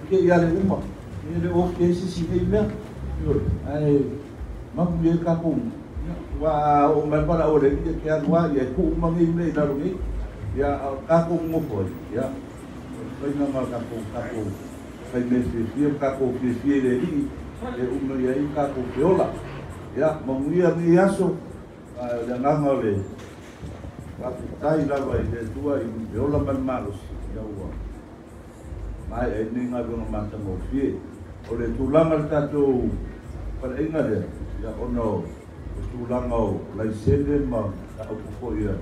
ke ia le uma. E le o ke sisi nei mea. Ioe, ae mamu ia kākou. Ua o mai pala o le ia ke alu ia ku uma nei mea i lalo nei. Ia kākou ngofo ai. Ia, faina ma kākou fai mea fiafia, kākou fiafia i le Alii, e uma ia i kākou feola. Ia, manuia nei aso, le agaga o le faafetai lava i le Atua i le ola ma le malosi. Ia ua maea ai nei galuega matagofie. O le tulaga le tatou faleaiga lea, ia ona o tulaga o laisene ma aupu foi ia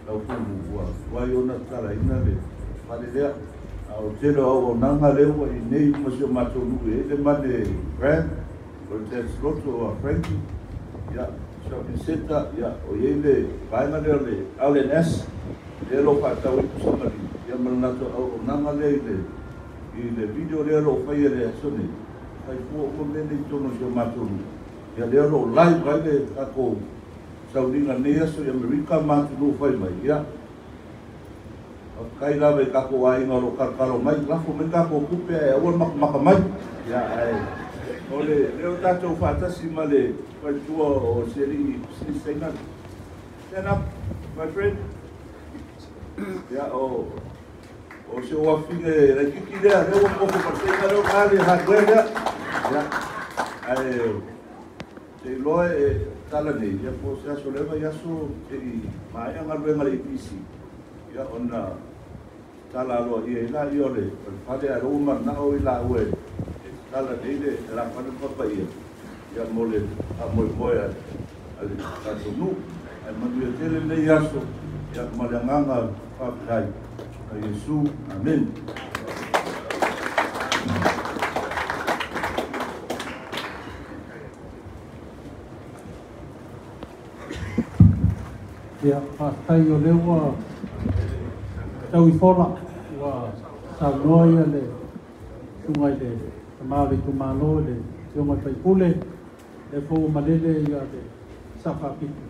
laupu ua tuai ona tatalaina le fale lea. A o tele o auaunaga lea ua i nei uma si o matou nuu e ai le Money Gram, o le Tattslotto a Frankie, ia, shopping center, ia, o i ai le vaega lea o le LNS, lea lo faatau ai pusa maliu, ia ma le latou auaunaga lea i le video lea o loo faia le aso nei, fai fua uma mea nei i totonu o si o matou nuu. Ia lea o loo live ai le tatou sauniga nei aso i Amerika ma atunuu fai mai. Ia, faafetai lava i tatou aiga o loo kalokalo mai, lafo mai tatou tupe ae aua le makamaka mai. Ia ae o le lea o tatou faatasi ma le faletua o se alii pisinisi saina. Stand up, my friend. Ia o se o afine laititi lea, lea ua nofo ma le saina lea o le hardware lea. Ia, ae te iloa e tala nei, ia po se aso leva i aso te i maea galuega le EPC. Ia ona tala aloa ia i la ia o le fale a lou manao i la ue e tatala nei le lafana papaia ia mo le faamoemoe a le tatou nuu ae manuia tele lenei aso ia ma le agaga faafetai a Iesu. Amen. Ia, faafetai o lea ua tau i fola ua saunoa ia le susuga i le tama o le itumalo i le afioga i le faipule lea foi ua malele ia le safaapito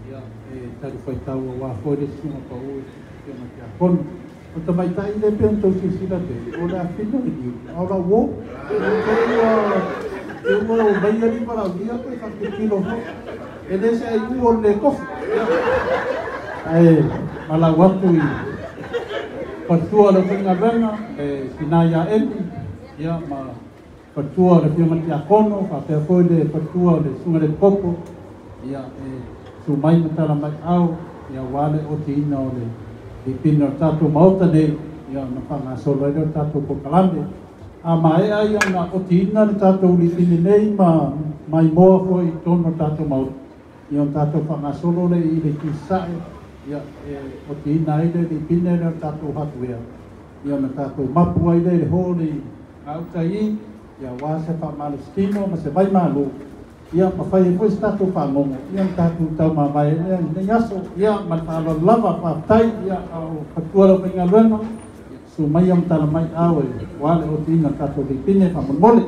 ia e talifuaitau auā foi le susuga pau i le afioga i Tiakono. O tamaitai le pe ona tou silasila te o le afina o le niu a o lau uo te ua o mai ali palaulia pe faapilopilo foi e le se ai u o le kofi ae malau atu i faletua o le aufaigaluega le tina ia Emi ia ma faletua o le afioga i le Tiakono faapea foi le faletua o le susuga i le Epikopo ia e susu mai ma tala mai au ia auā le otiina o le lipine o le tatou Maota nei ia ona faagasolo ai lea o le tatou polokalame. A maea ia ona otiina le tatou lipine nei ma maimoa foi i totonu o le tatou Maota ia ona tatou faagasolo lea i le itu sasae ia e otiina ai le lipine lea o le tatou hardware ia ona tatou mapu ai lea i le hall i gauta i ia auā se faamalositino ma se vaimalu ia ma fai ai foi se tatou fagogo ia ona tatou taumamae ai lea i lenei aso ia ma le faaaloalo lava. Faafetai ia a o faletua le aufaigaluega ia susu mai ma tala mai au e auā le otiina o le tatou lipine faamolemole.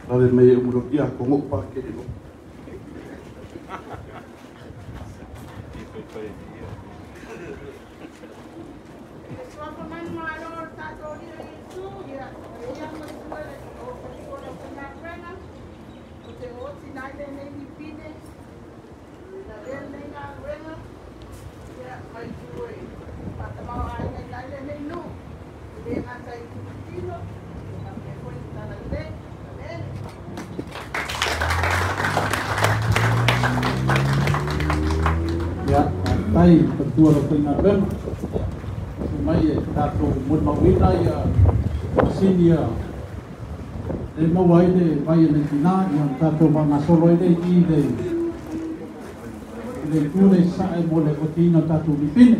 Lave mai e umulo ia ko ngok pa ke lo. Ia, faafetai faletua o le aufaigaluega susu mai e tatou molimauina ia masini ia le maua ai le vai e le tina ia ona tatou faagasolo ai lea i i le itu le sasae mo le otiina o tatou lipine.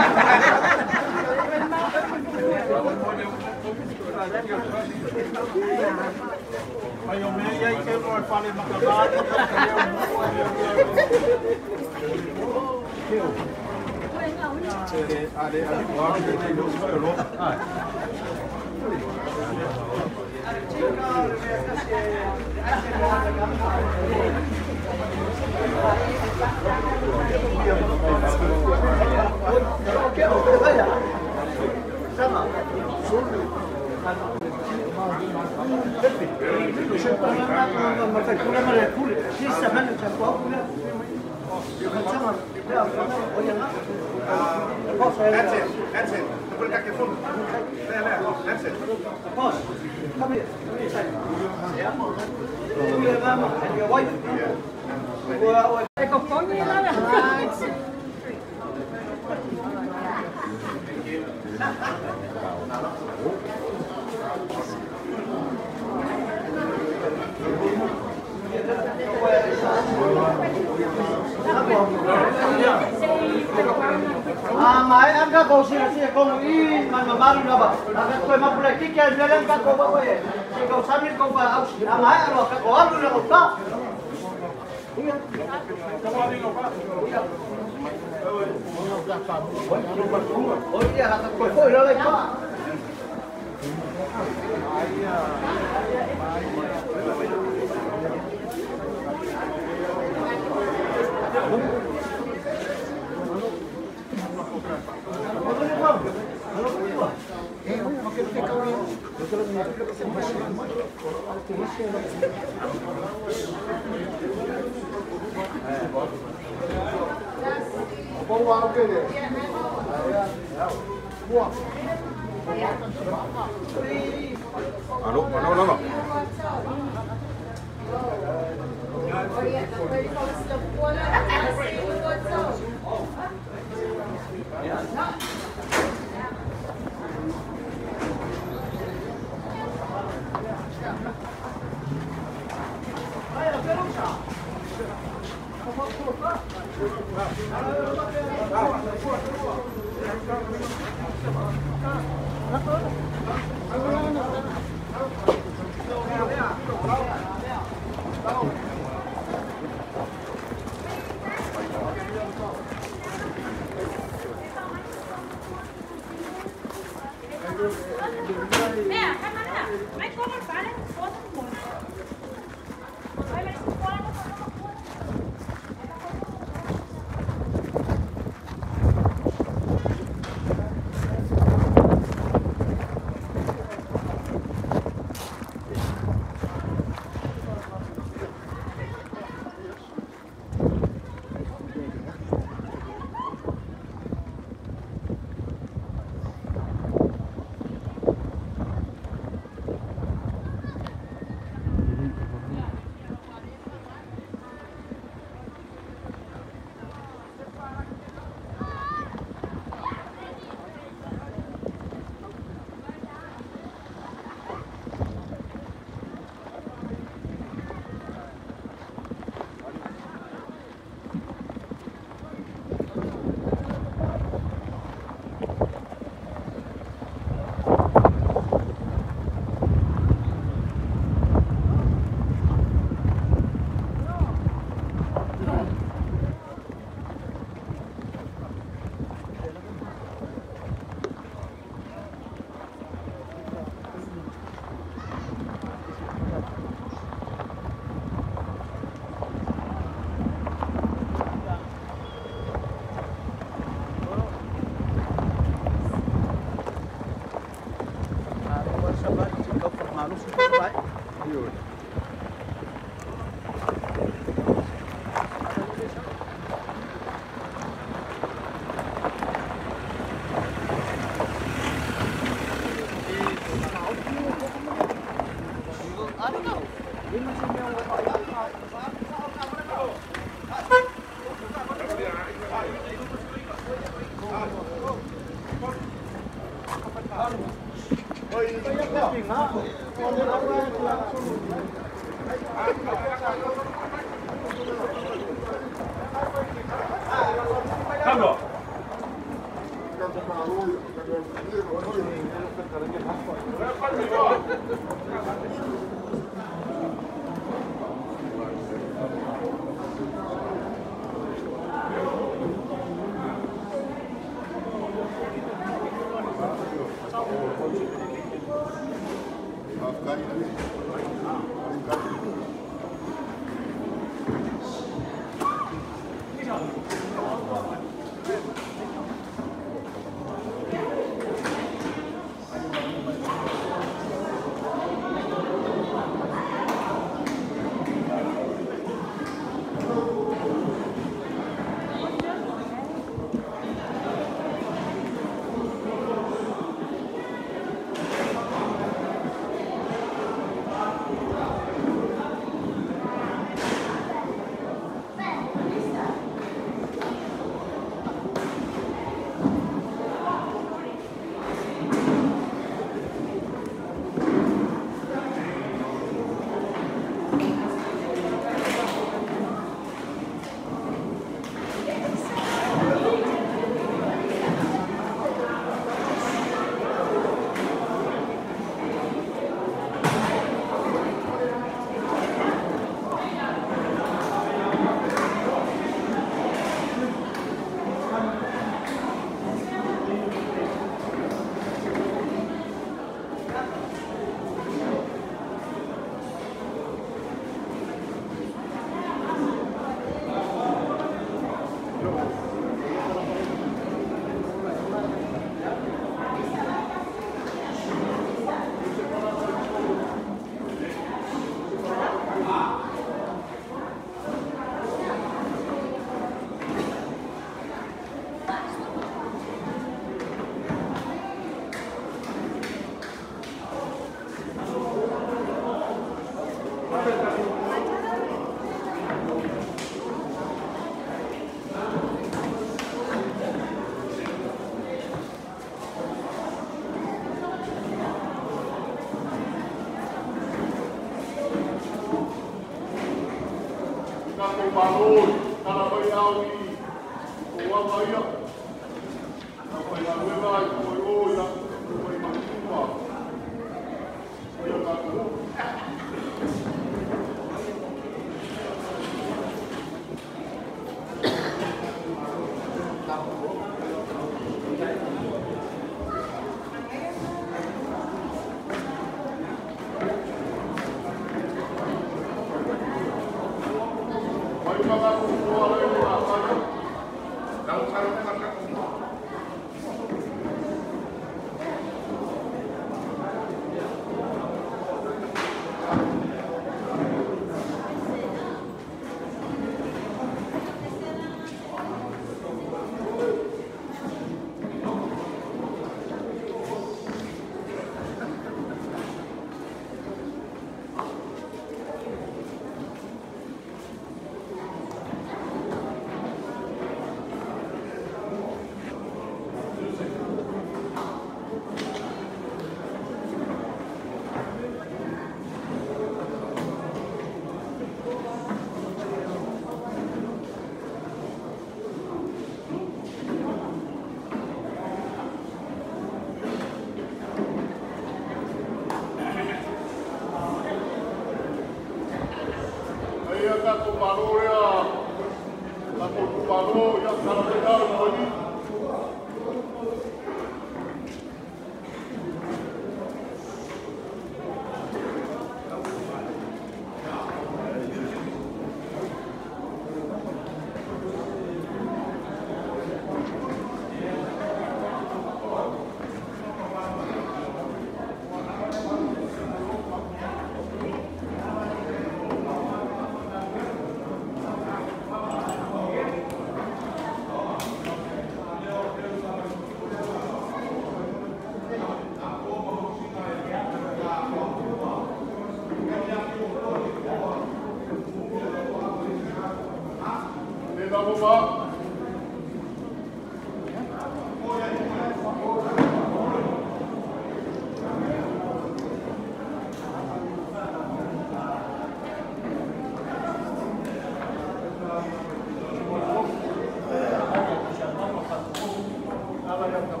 Oh!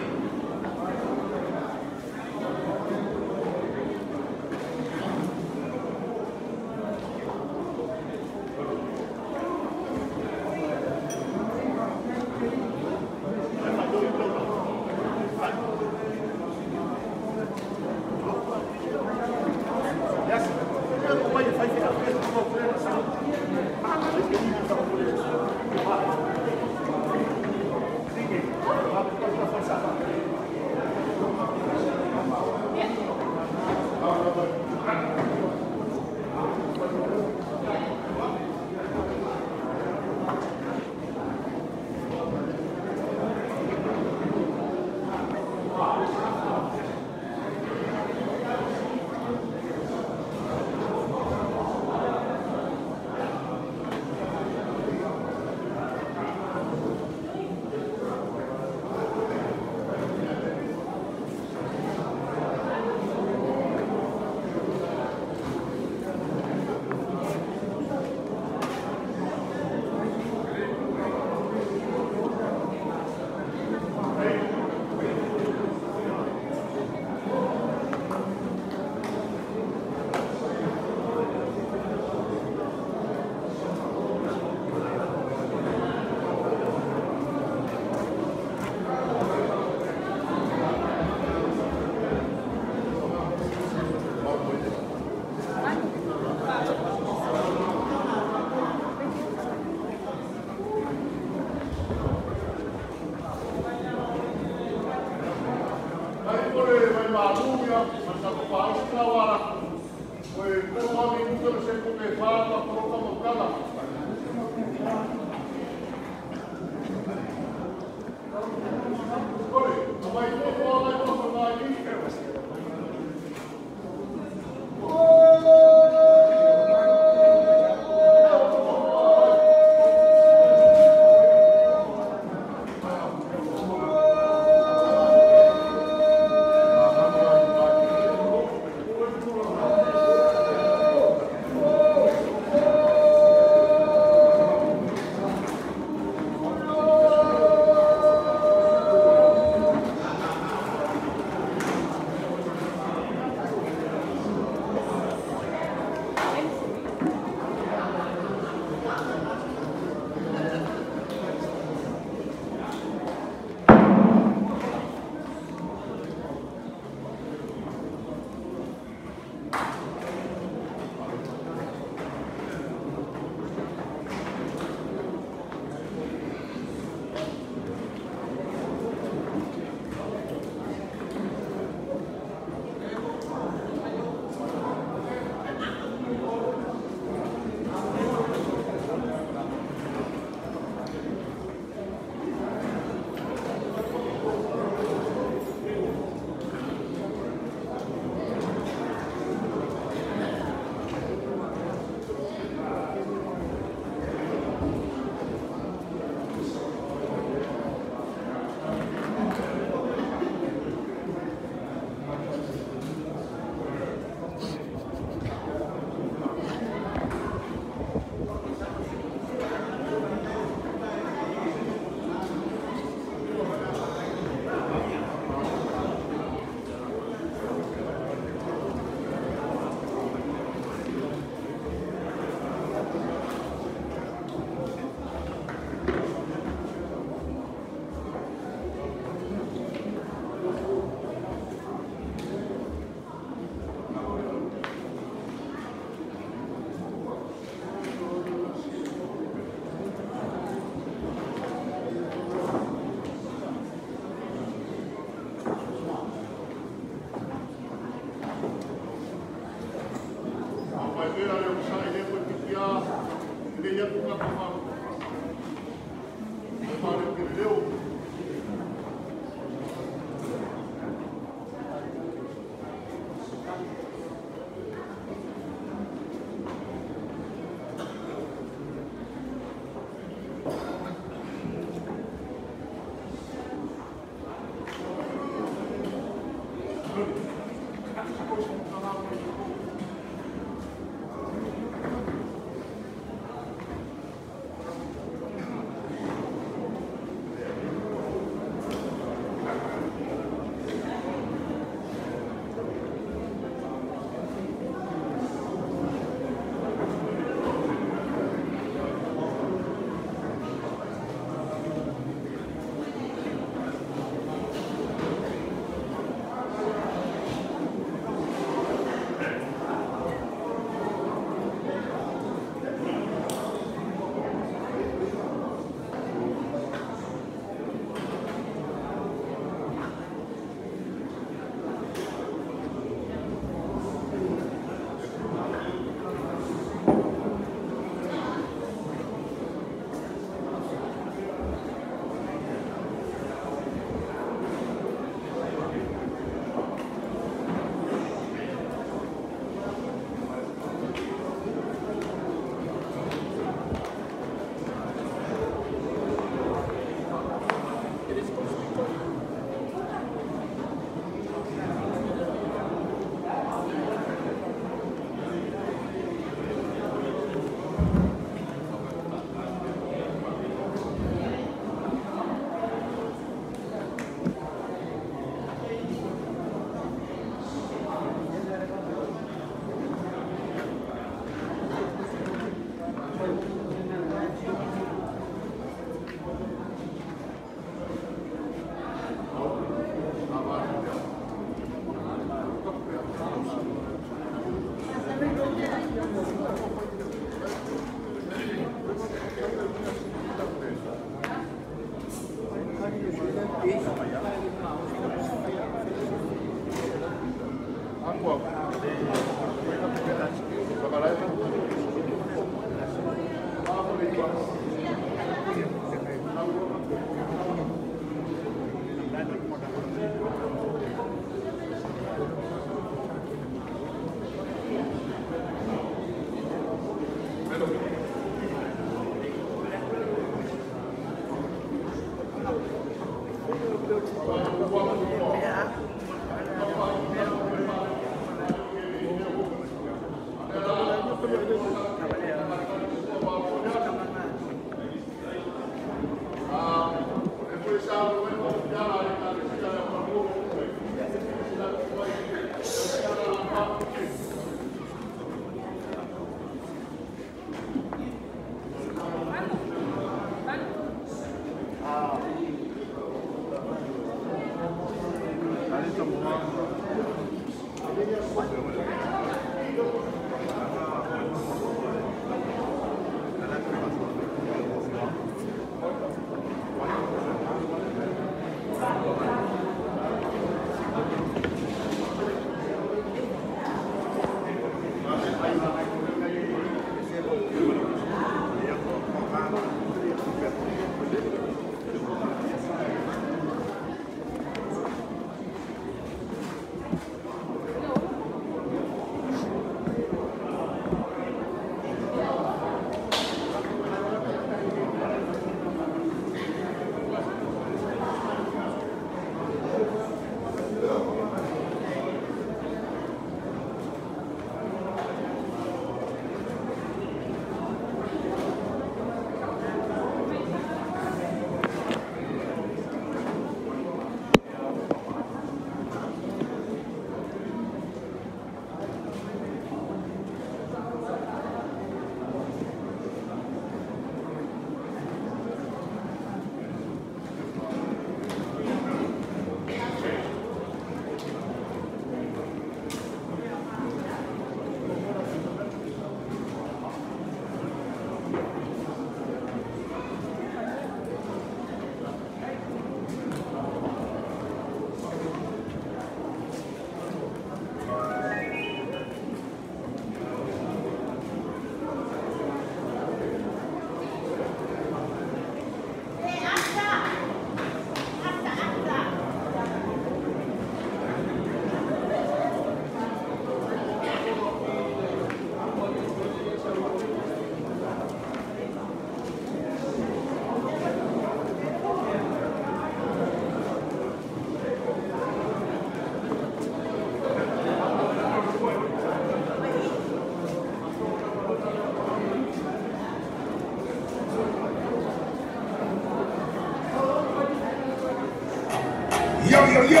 Yo,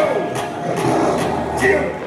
yo.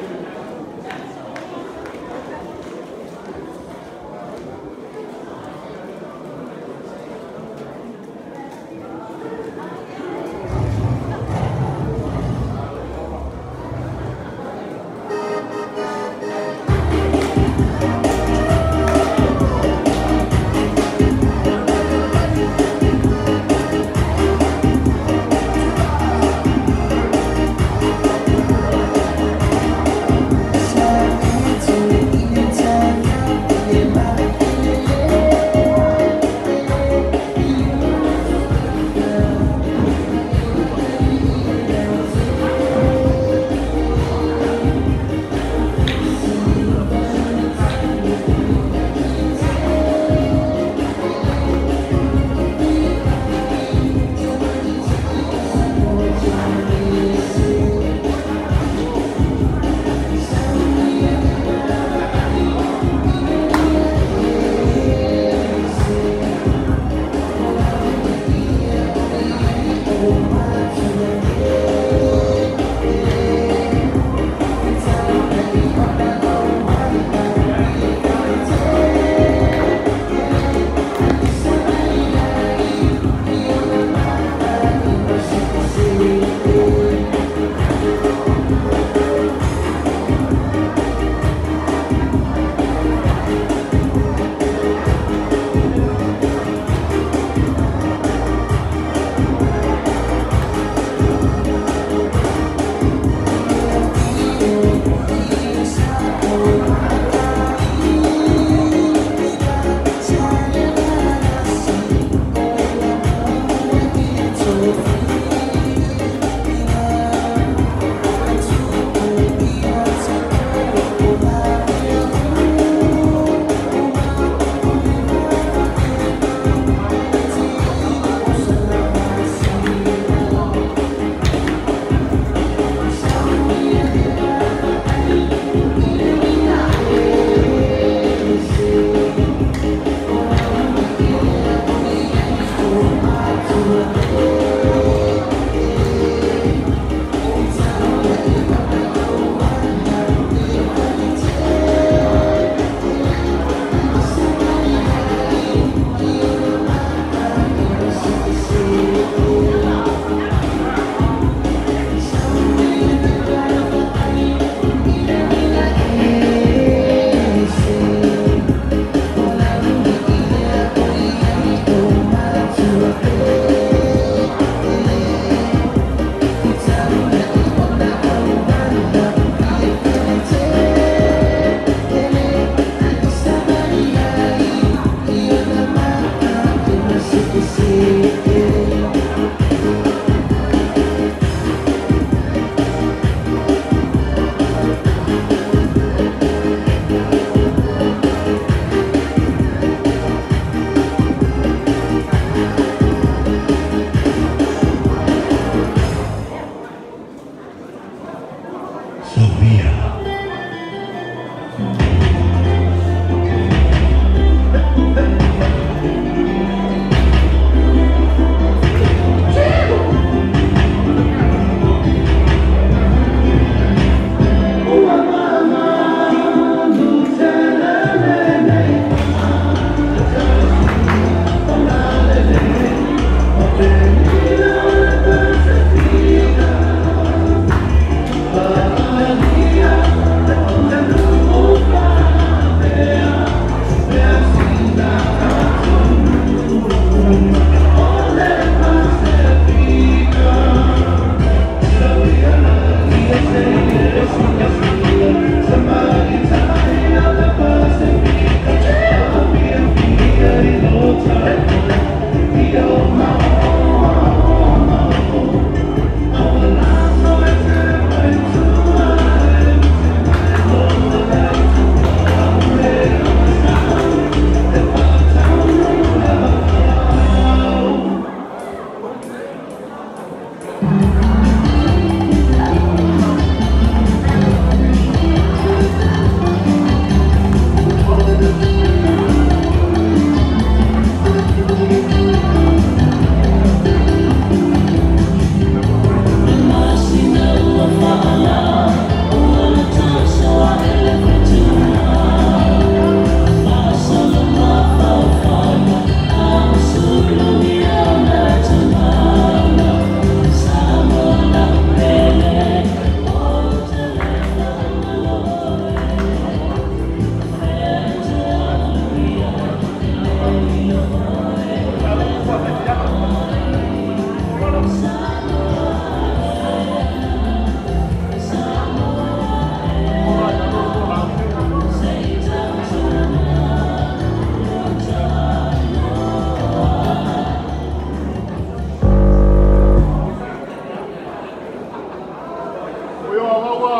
O ia laua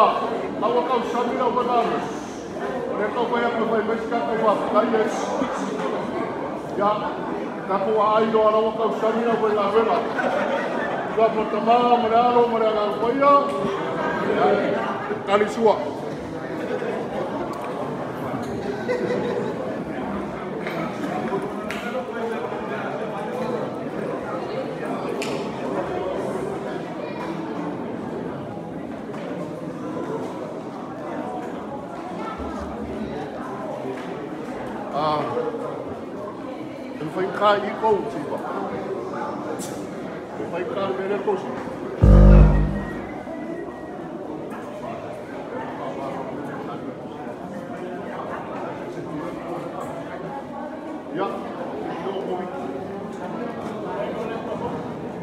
laua kau sami lau faigaluega. O lea taufai atu e fai mai se tatou faafetai ai. Ia, tatou aai loa laua tausami lau faigaluega. Suafa Tamā ma le Alo ma le Agaga Paia. Tali sua. E fai ka i kou tipa. E fai ka le mele kou sipa. Ia, o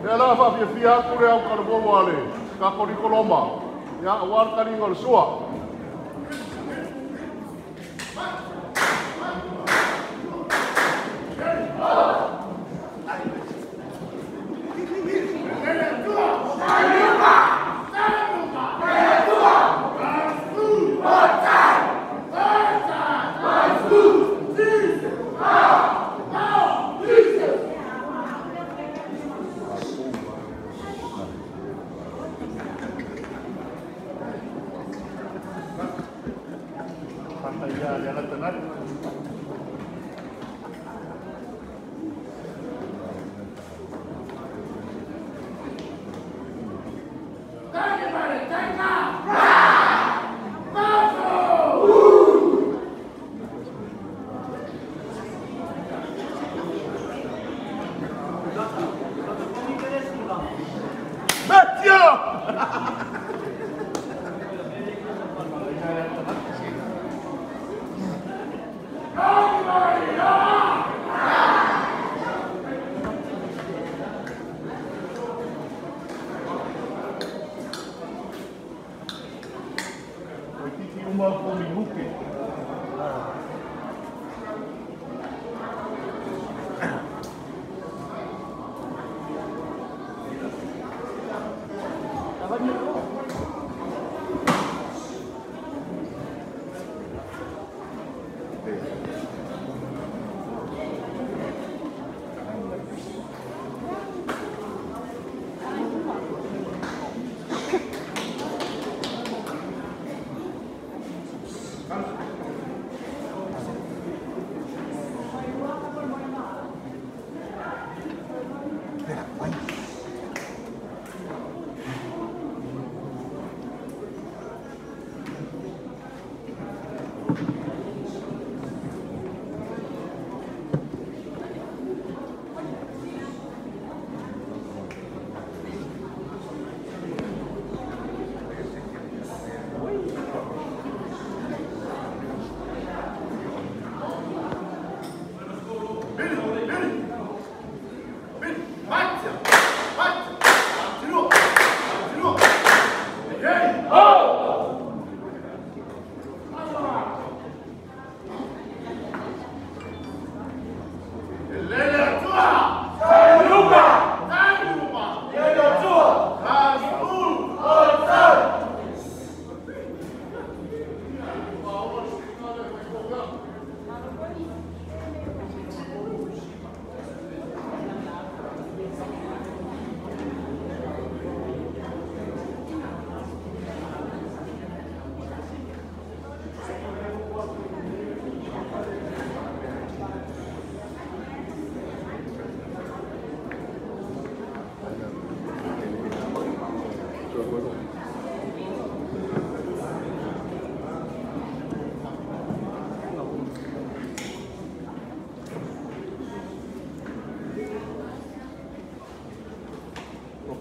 Lea la whaafia atu le au karavou a le Katoriko Roma. Ia, aua le taliga o le sua.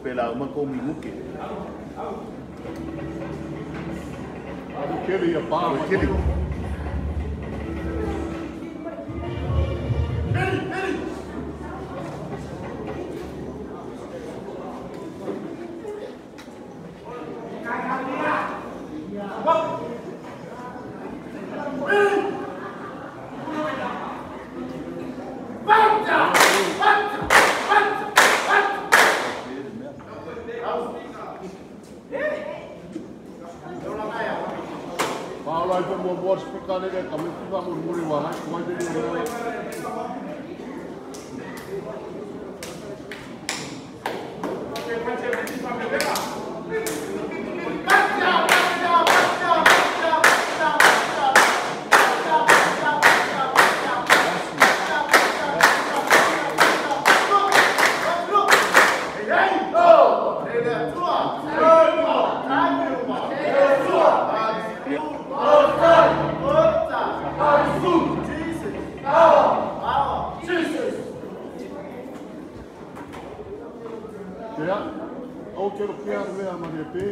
Pela uma com minuque. Kele ia pā. Kele. Ala i faamuamua le spika lea le kameti faamolemole ua agai atu ai le Ia, o te rokia mea ma le pe.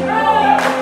Hey!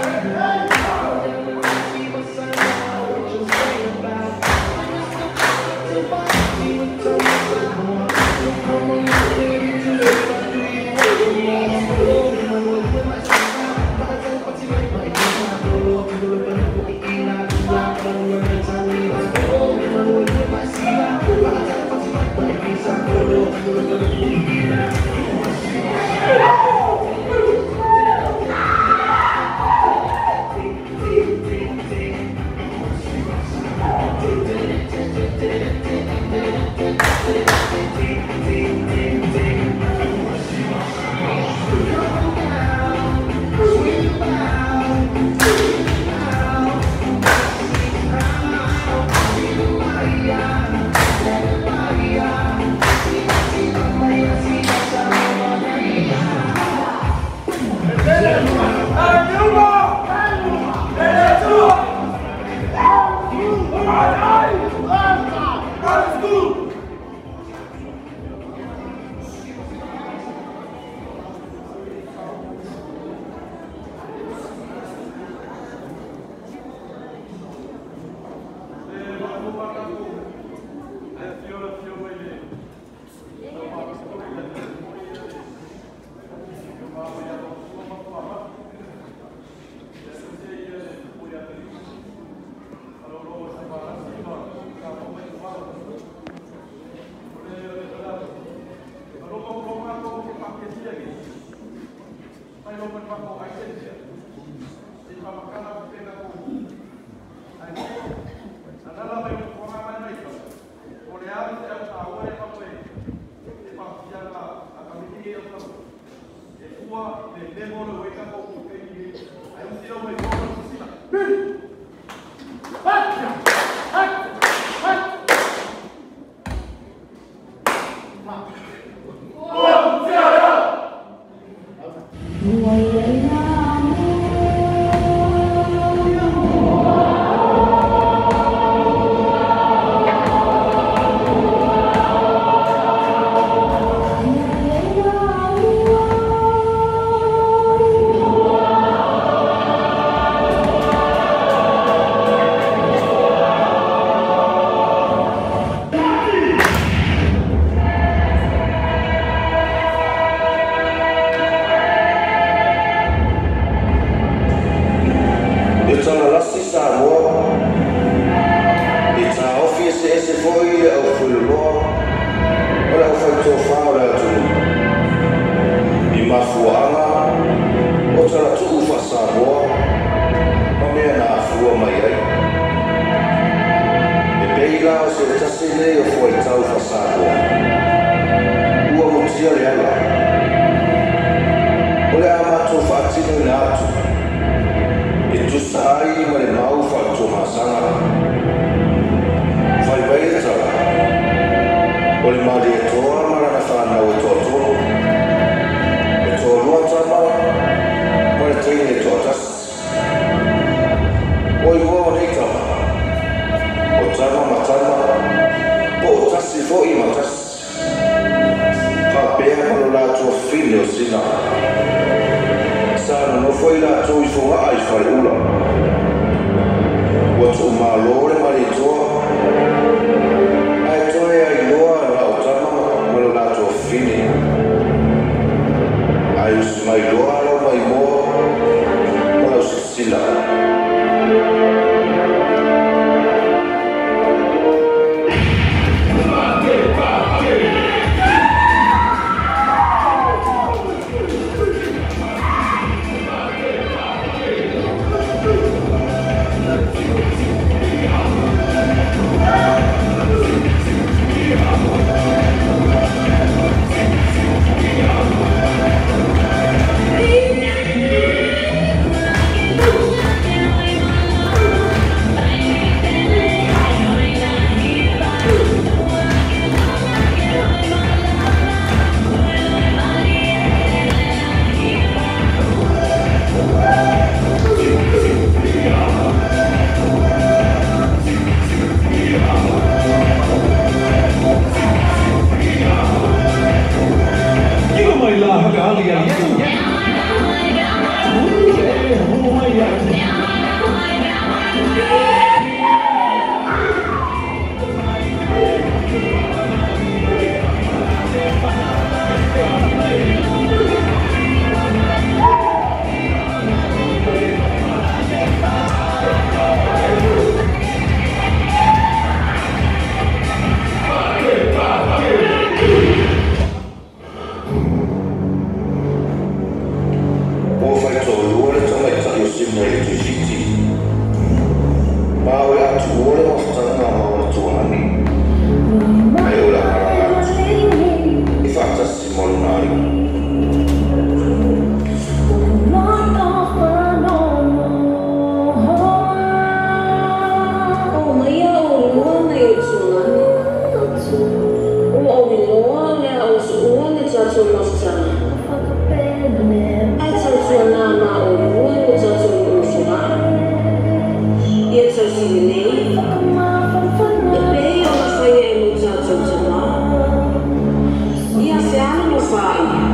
Ia se anu no whai.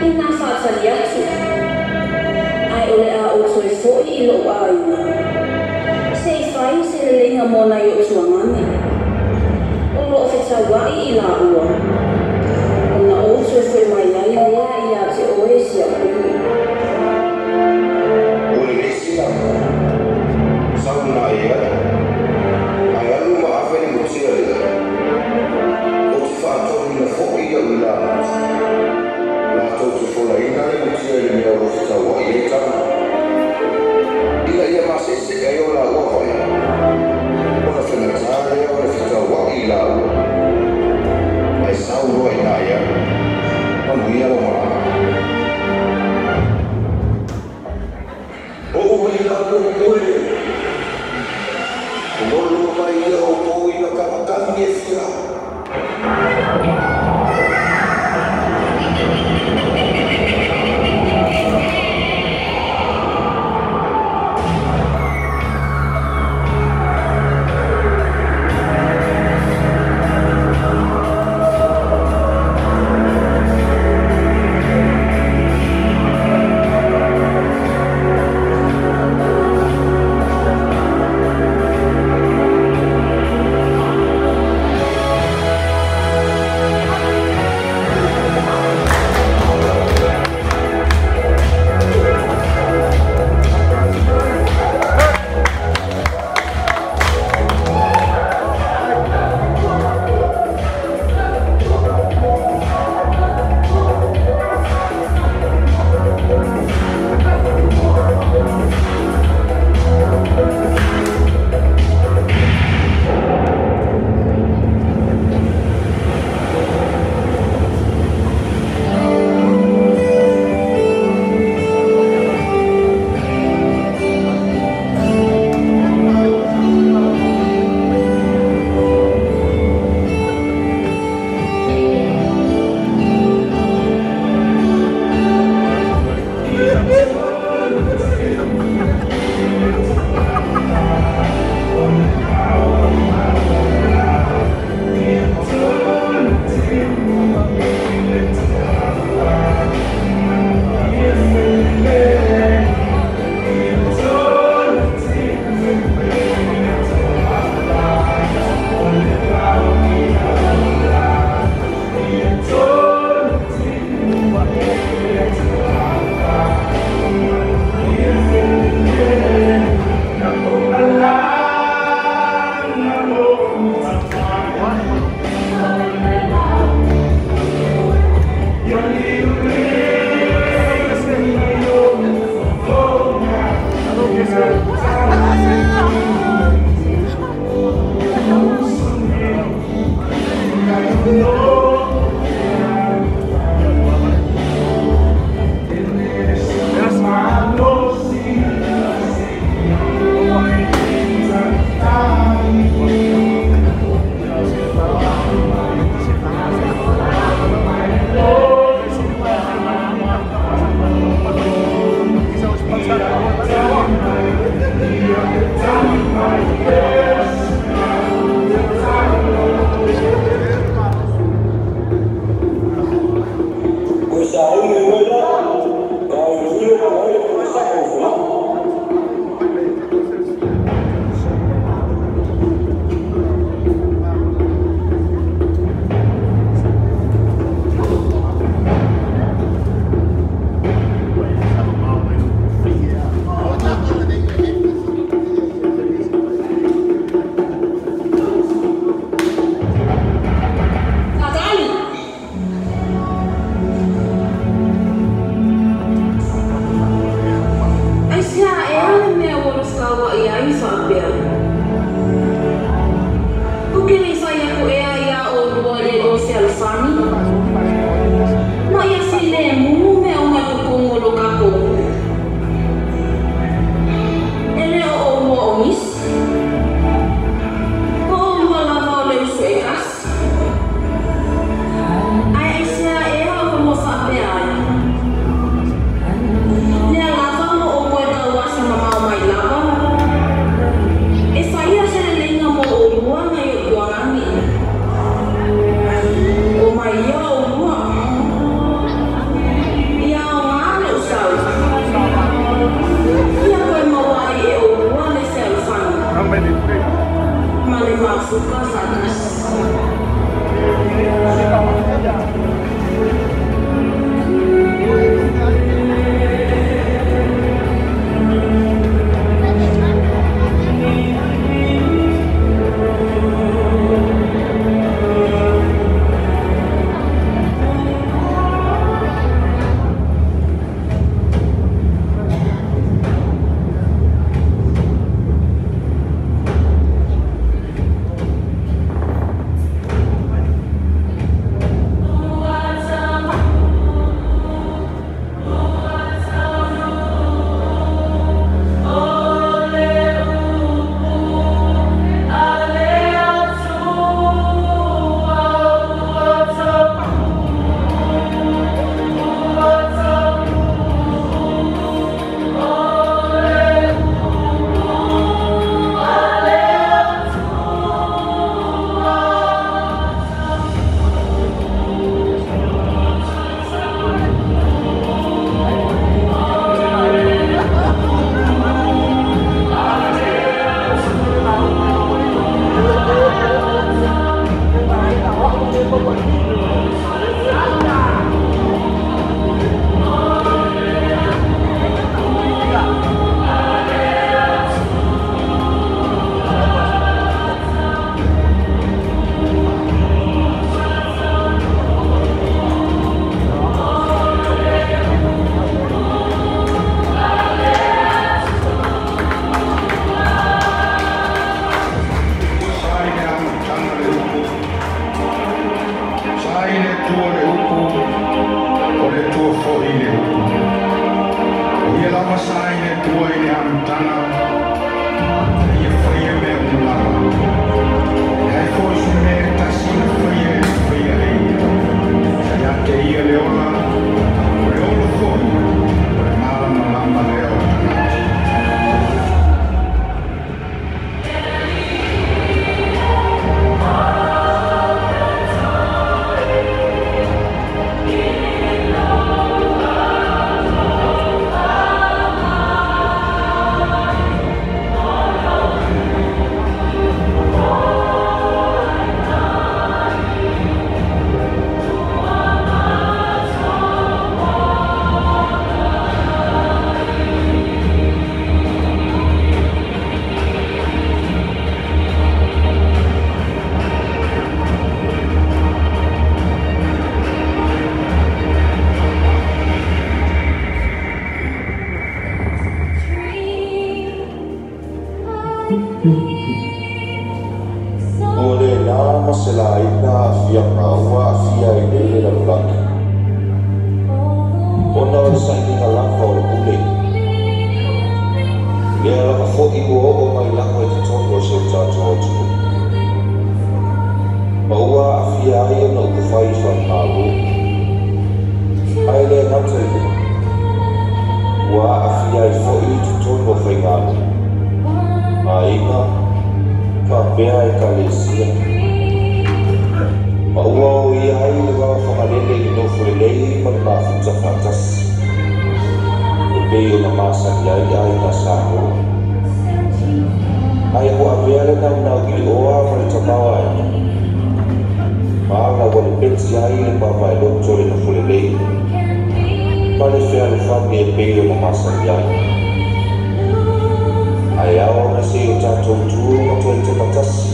Ina faatali atu, ae o le a ou toe fo'i i lo'u aiga, se i fai se leleiga mo nai o'u tuagane o lo'o fetaua'i i lāua, ona ou toe fo'i mai ai lea iā te oe si a'u alii. O le lesi lava, sau na e alu, ae alu ma ave le mutia lea, ou te faatonuina foi au i latou, latou te folaina le mutia i le mea o lo o fetauai ai tama, ina ia maseesee ai o laua vai, ona faigata lea o le fetauai i laua. Ae sau loa i ina e alu, manuia lau malaga. Oo mai la popole. Lolo mai ia o po i na kamatangi e fia. lava sa i le Atua i le amataga, ia faia mea uma lava. E leai foi se mea e tasi na faia e le faia e Ia. Ia te Ia le ola, o le ola foi, o le malamalama lea o tagata. O lena ma se laina aafiaga ua aafia ai nei le lalolagi, ona o le sailiga lava o le pule. Lea lava fo'i ua oo mai lava i totonu o si o tatou atunuu, ma ua aafia ai ona upufai falemalo. Ae le gata i lea, ua aafia ai fo'i i totonu o faiganuu, aiga, faapea ekalesia, ma ua oia ai le vao fagalele i le nofo lelei ma le mafuta faatasi, e pei ona masani ai aiga Samoa. Ae ua avea le naunau i le oa ma le tamaoaiga, ma ala ua lepeti ai le mavaeloto le nofo lelei ma le fealofani e pei ona masani ai. Ae ao ona se i o tatou tu ma toe tematasi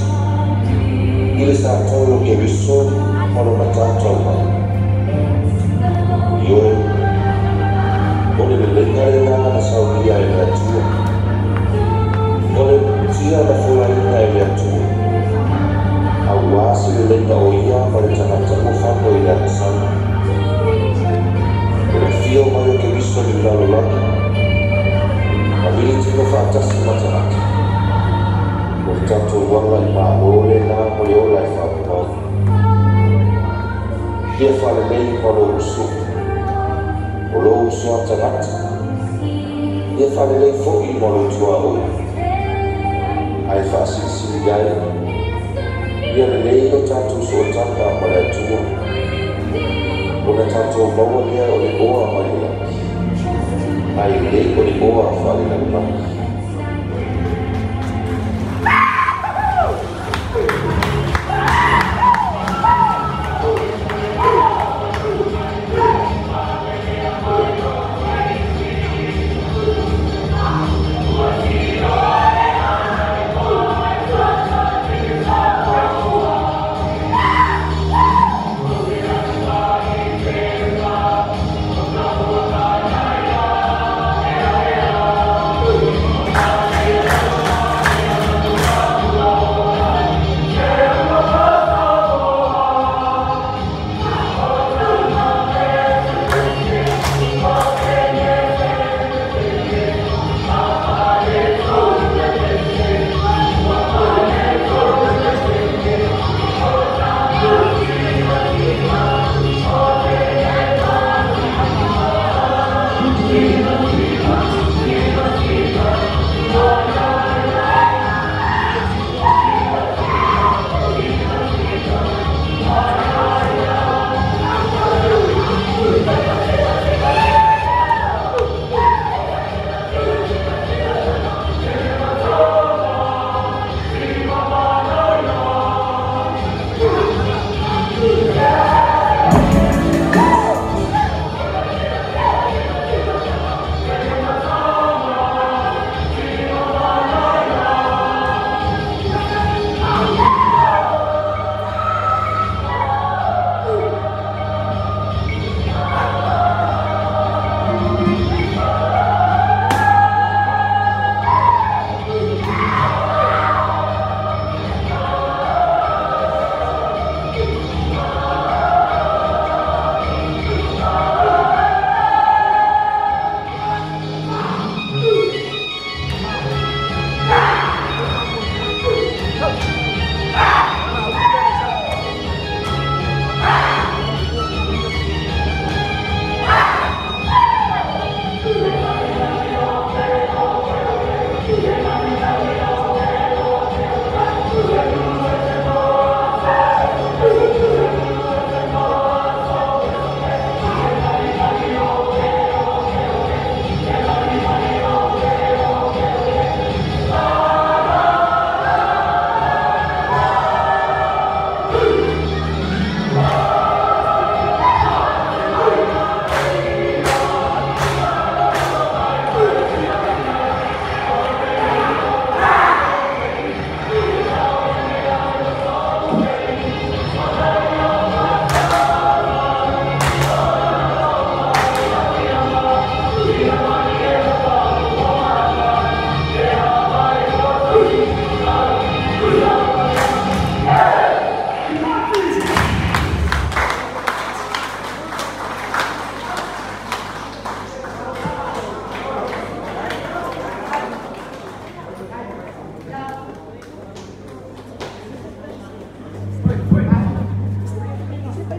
i le satau o Keriso ma lona tautau mai. Ioe, o le leleiga lena na saunia e le Atua. O le tia na folaina e le Atua, auā se leleiga o ia ma le tagata ua fano i le agasala. O le afio mai o Keriso i le lalolagi, ma militino faatasi ma tagata, o le tatou ala i malo lena mo le ola e faapumau. Ia faalelei ma lou uso, o lou uso a tagata, ia faalelei fo'i ma lou tuaoi, ae faasilisili ai, ia lelei lo tatou sootaga ma le Atua, ona tatou maua lea o le oa mai le lagi, ae lē o le oa faalelalolagi.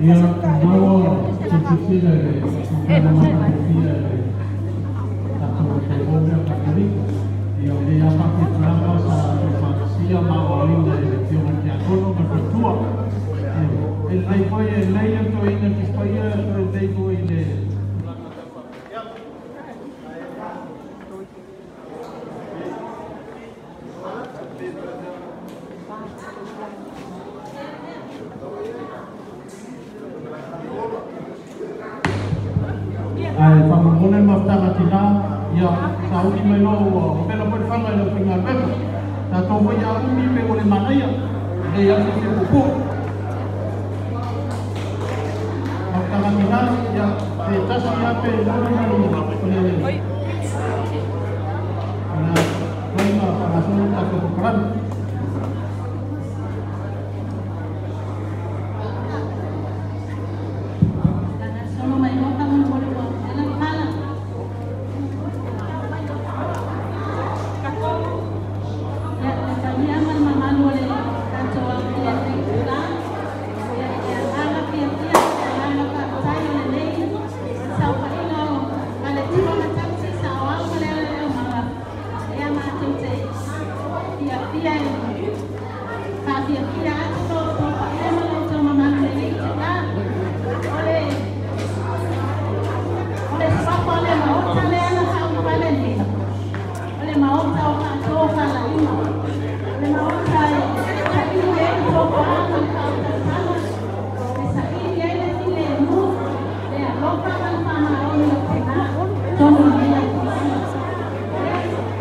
Ia maua silasila i le tulaga matagofie a le tatou Ekalesia Katoliko. Ia o lenei lava faapiapiaga sa toe faatasia ma aoaoina e le Afioga i le Tiakono ma le Faletua. E lelei foi e lelei le toeaina te faia e toe lelei foi i le tulaga tau faapiapiaga. Ae faamolemole le mafutaga tina, ia sauni mai loa ua vela foi le faga i le aufaigaluega. Tatou foi ia umi pe ua le manaia, e leai lava se isi e puupuu. Mafutaga tina, ia pe tasi lava pe lua na o le a fai ma faagasolo le tatou polokalame. Solo mai loa faamolemole ua vela le pala. Ia, le paia ma le mamalu o le tatou aofia i lenei itula. Ia, i le agaga fiafia ma le agaga faafetai o lenei saofaiga o Faletua ma Tausi, Saoao ma le Aleleaumala, ia matou te fiafia e faafiafia atu lo outou paia ma lo outou mamalu i lenei itula. O le suafa o le Maota lea na faaulufale nei, o le Maota o faatofalaiga, o le Maota e saili ai le tofa ma le faautautaga, e saili ai le filemu, le alofa ma le faamaoni o tina tonu i ia tulaga.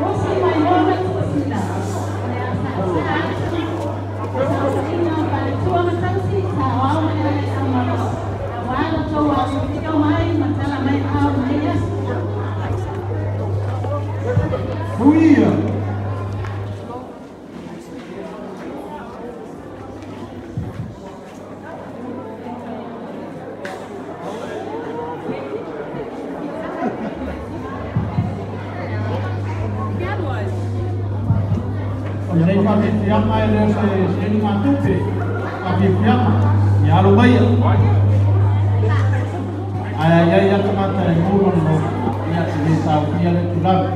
Usi mai loa ma Tuusila, o le a saasaa atu le saofaiga o Faletua ma Tausi, Saoao ma le Aleleaumala, auā lo outou afifio mai ma tala mai ao lenei aso. Uia! O lenei faafiafiaga e le o se sialigatupe, faafiafiaga, ia alo maia. Ae a i ai lava tagata e mou lona loto, ia e le taofia lea tulaga.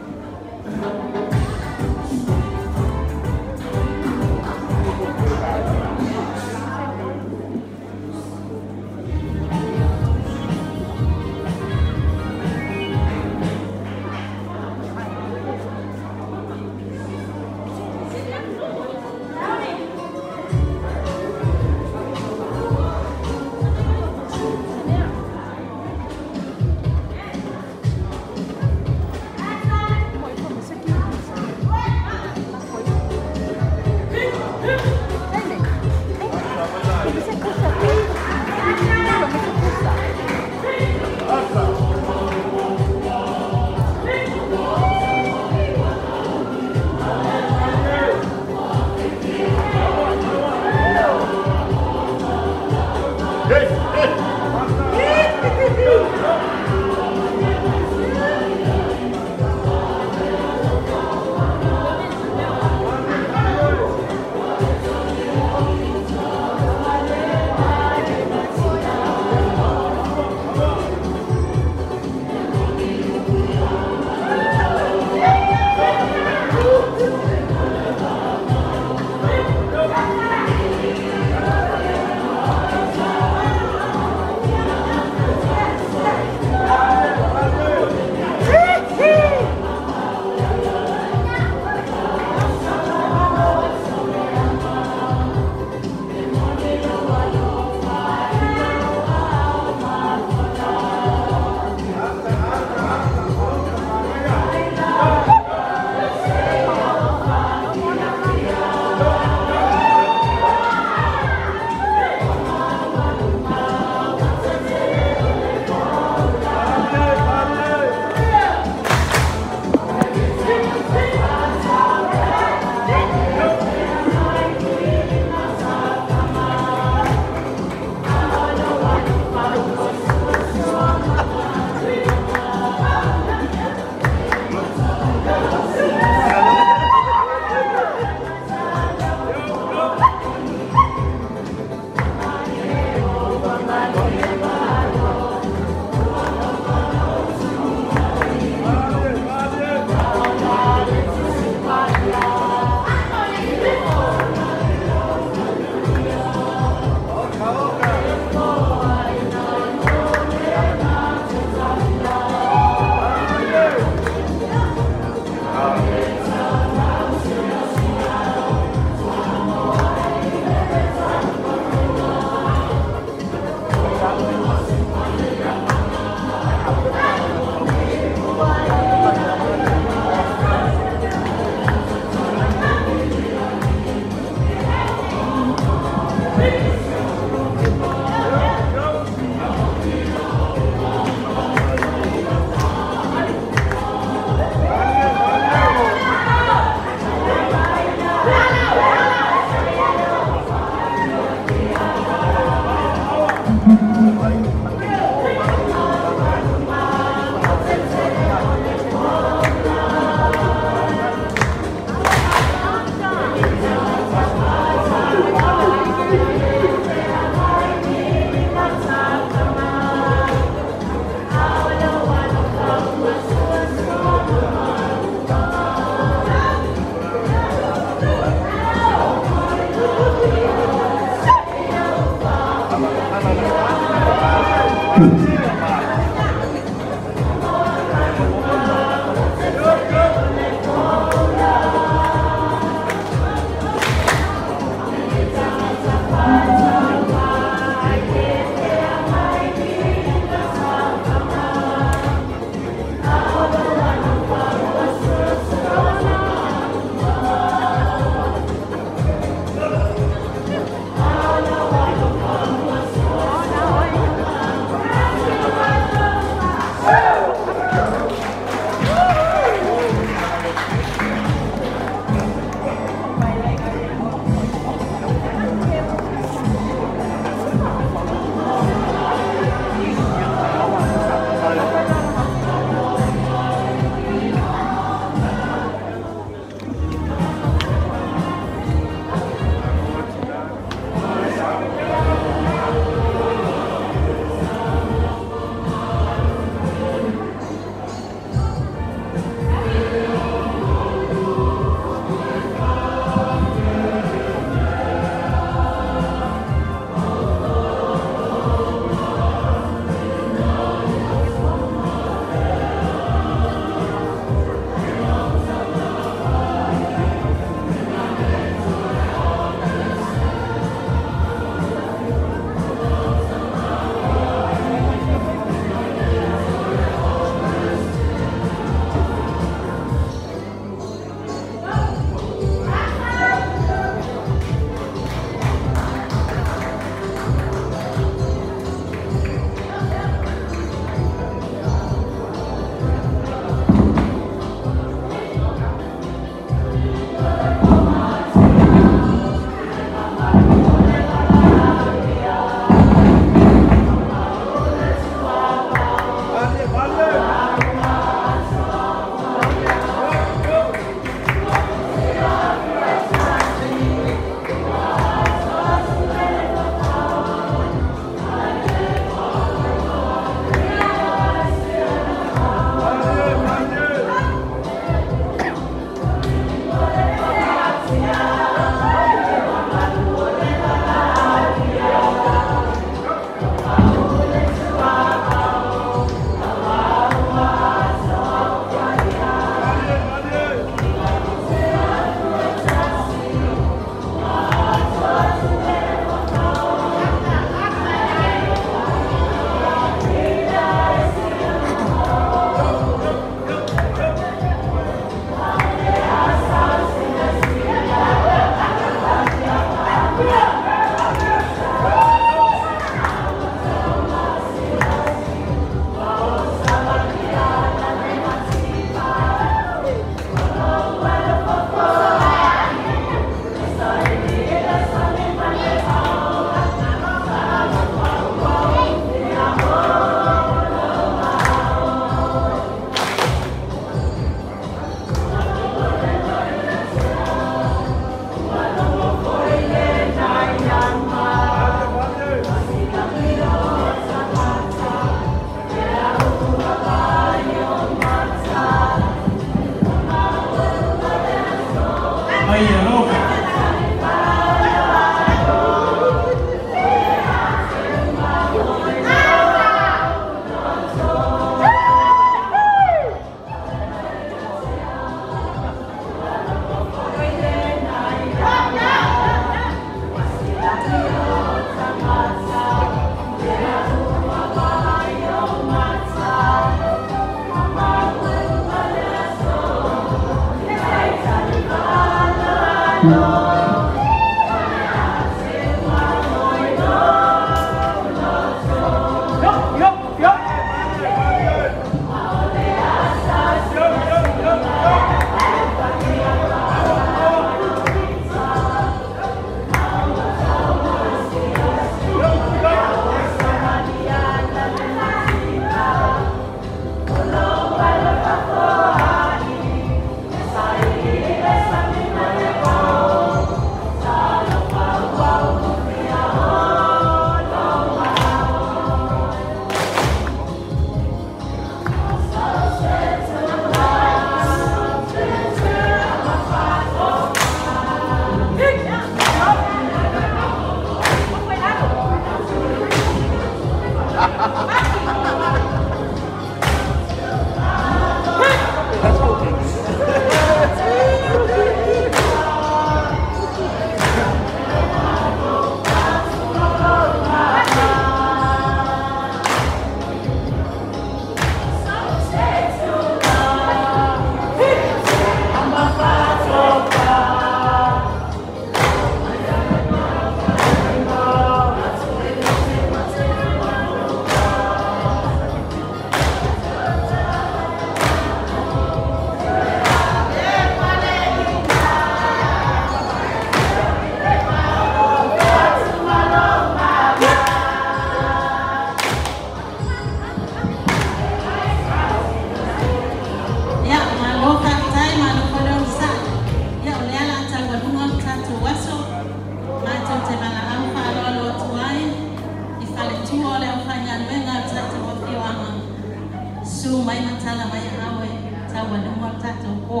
Susu mai ma tala mai aao e taualuga o le tatou pō,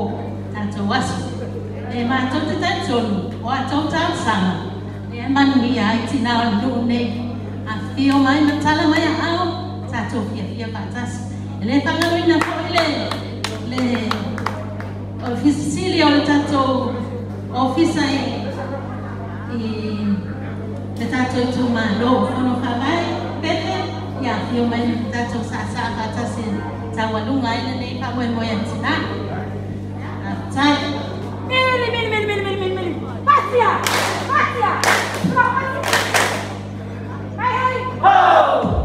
tatou aso. E matou te talitonu o a tou talosaga lea e manuia ai tinā o le nuu nei. Afifio mai ma tala mai aao, tatou fiafia faatasi. E le faagaloina foi le le Ofisa Sili o le tatou Ofisa i i le tatou itumalo Fono Faavae Pepe, ia afio mai ma tatou saasaa faatasi e taualuga ai lenei faamoemoe a tinā. Faafetai. Mili, mili, mili, mili, mili, mili, mili. Patia! Patia! Patia! Hei, hei! Ho!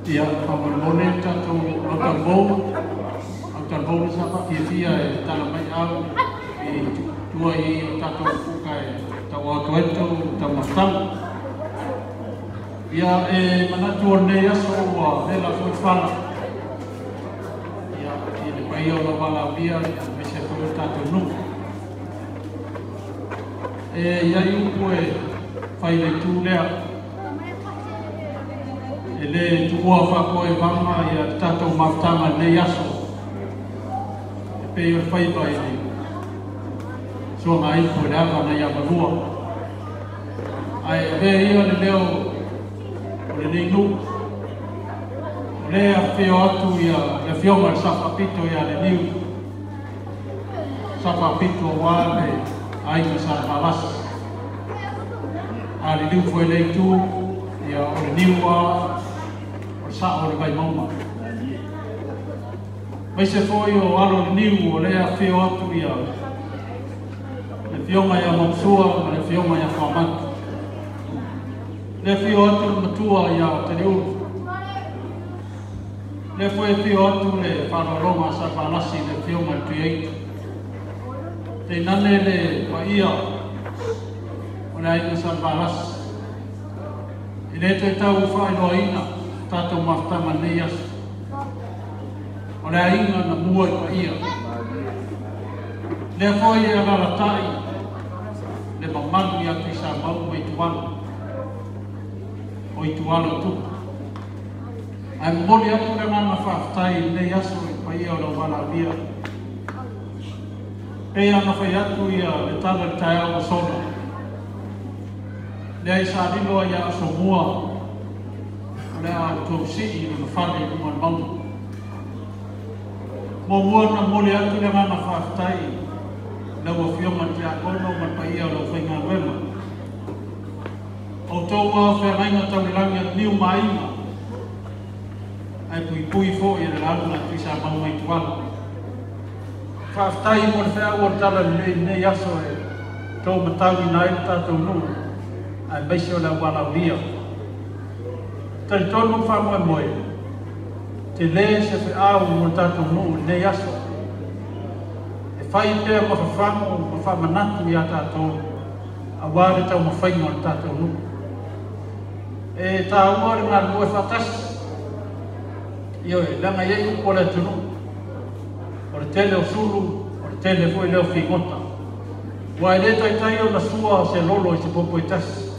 Ia, faamolemole le tatou autalomou, autalomou le sa faafiafia e tala mai au i tua i o tatou puka e tauaoto ai le tou taumafataga. Ia, e manatu o lenei aso ua vela foi fala. Ia, i le paia o lau valaaulia, ia, aemaise foi o le tatou nuu. E i ai upu e fai le itu lea, e lē tuua faapoevaga ia le tatou mafutaga i lenei aso e pei o le faiva i le suagaipo i le ava nai amalua ae avea ia le leo o lenei nuu o lea afifio atu ia le afioga i le Safaapito ia Leniu Safaapito auā le aiga Salevalasi a liliu foi le itu ia o le niu a o le sao o le Vaimauga maise foi o alo le niu o lea afifio atu ia le afioga ia Mausua ma le afioga ia Fuamatu le afio atu le matua ia Taliulu lea foi afio atu le faaaloaloga a Salevalasi le afioga i le Tuiaitu teinane le paia o le aiga Salevalasi e lē toe tau faailoaina tatou mafutaga lenei aso o le aiga na mua i paia lea foi e alalatai le mamalu ia Tuisamau ma Ituala o Ituala o Tupu ae momoli atu le agaga faafetai i lenei aso i paia o lau valaaulia pei ona fai atu ia le tala i le taeao ua sola lea i sa lilo ai ia Asomua o le a outou sii i lona fale i luga o le mauga. Muamua ona momoli atu le agaga faafetai i lau afioga i le Tiakono ma le paia o lau faigaluega. Outou ua feagaiga tau le lagi a le niu ma aiga ae puipui foi e le lauga a Tuisamau mai Tuala. Faafetai mo le feau o le tala lelei i lenei aso e tou matauina ai le tatou nuu aemaise o le aualaulia. Talitonu ma faamoemoe, tele se feau mo le tatou nuu i lenei aso. E fai pea ma fafago ma faamanatu iā tatou auā le taumafaiga o le tatou nuu. E tāua le galulue faatasi. Ioe, leaga e i ai upu a le atunuu, o le tele o sulu, o le tele foi lea o figota. Ua e lē taitai ona sua se lolo i se popo e tasi.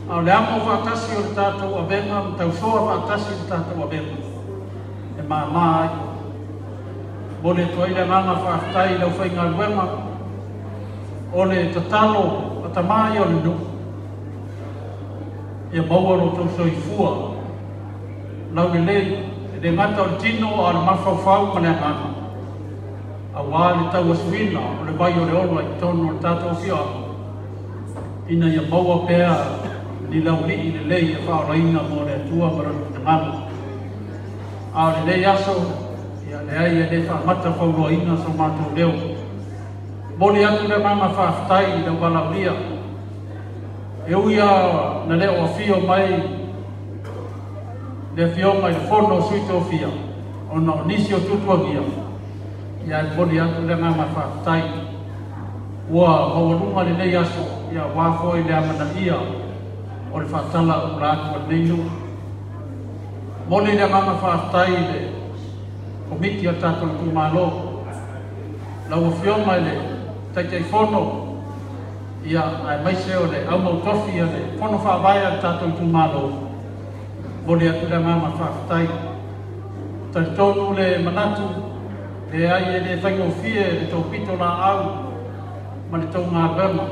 A o le amo faatasi o le tatou avega ma tausoa faatasi le tatou avega e māmā ai. Momoli atu ai le agaga faafetai i le aufaigaluega o le tatalo a tamā ia o le nuu ia maua lo outou soifua laulelei e le gata o le tino a o le mafaufau ma le agaga auā le tauasuina o le vai o le ola i totonu o le tatou afioaga ina ia maua pea ni laulii lelei e faaolaina mo le Atua ma lona finagalo. A o lenei aso, ia leai e le faamata fauloaina so matou leo. Momoli atu le agaga faafetai i le valaaulia. E ui lava na le o afio mai le afioga i le Fono o Sui Tofia ona o nisi o tuatuagia, ia e momoli atu le agaga faafetai. Ua maualuga lenei aso, ia aua foi le amanaia o le faatala ula atu a lenei nuu. Momoli le agaga faafetai i le Komiti o le tatou itumalo, lau afioga i le Taitaifono, ia aemaise o le aumautofi a le Fono Faavae a le tatou itumalo. Momoli atu le agaga faafetai. Talitonu le manatu, leai e le faigofie le tou pito laau ma le tou galuega.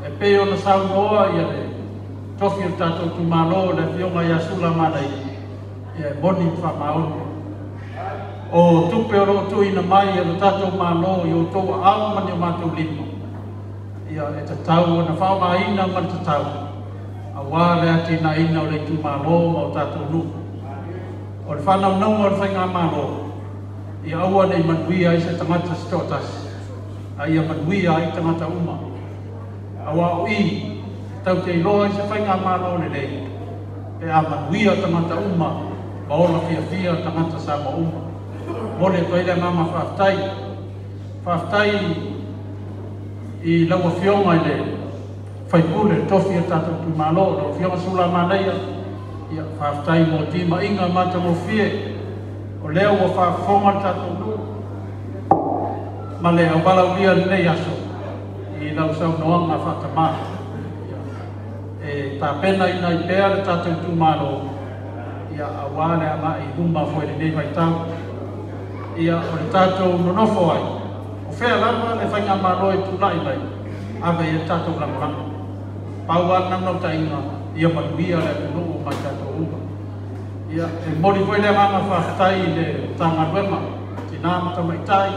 E pei ona saunoa ia le tofi o le tatou itumalo le afioga ia Sula Manaia, ia e moni ma faamaoni. O tupe o lo o tuuina mai e lo tatou Malo i outou aao ma ni o matou lima, ia e tatau ona faaaogaina ma le tatau auā le atinaeina o le itumalo ma o tatou nuu. O le faanaunauga o le faigamalo, ia aua nei manuia ai se tagata se toatasi, a ia manuia ai tagata uma. Auā o i e tatou te iloa ai se faigamalo lelei pe Pe a manuia tagata uma ma ola fiafia tagata Samoa uma. Momoli atu ai le agaga faafetai. Faafetai i lau Afioga i le faipule le tofi o le tatou itumalo, lau Afioga Sulamanaia, ia faafetai mo timaiga matagofie o lea ua faafofoga le tatou nuu ma le auvalaulia i lenei aso i lau saunoaga faatamā. E tapenaina ai pea le tatou itumalo ia aua le agai i luma foi i lenei vaitau. Ia o le tatou nonofo ai, o fea lava le faigamalo e tulai mai, ave i ai le tatou lagolago. Pau lava le naunautaiga ia manuia le atunuu ma i tatou uma. Ia e momoli foi le agaga faafetai i le Matagaluega, Tina ma Tamaitai,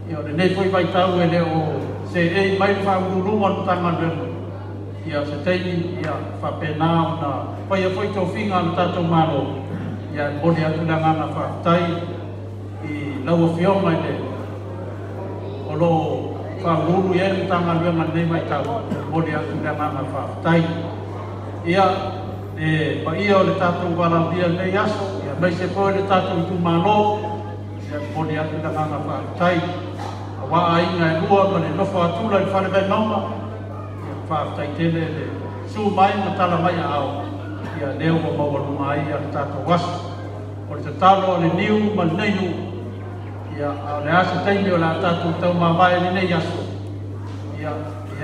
ia o lenei foi vaitau e le o seei mai le faauluuluga o le Matagaluega, ia se taimi ia faapena ona faia foi tofiga a le tatou Malo, ia e momoli atu le agaga faafetai i lau Afioga i le o lo o faauluulu i ai le Matagaluega i lenei vaitau, e momoli atu le agaga faafetai. Ia, le paia o le tatou valaaulia i lenei aso, ia aemaise foi le tatou itumalo, ia e momoli atu le agaga faafetai. Aua aiga e lua ma le nofo atula i le Fale Vaimauga, ia faafetai tele le susu mai ma tala mai aao, ia lea ua maualuga ai le tatou aso. O le tatalo a le niu ma lenei nuu, ia a o le a se taimi o le a tatou taumavae i lenei aso, ia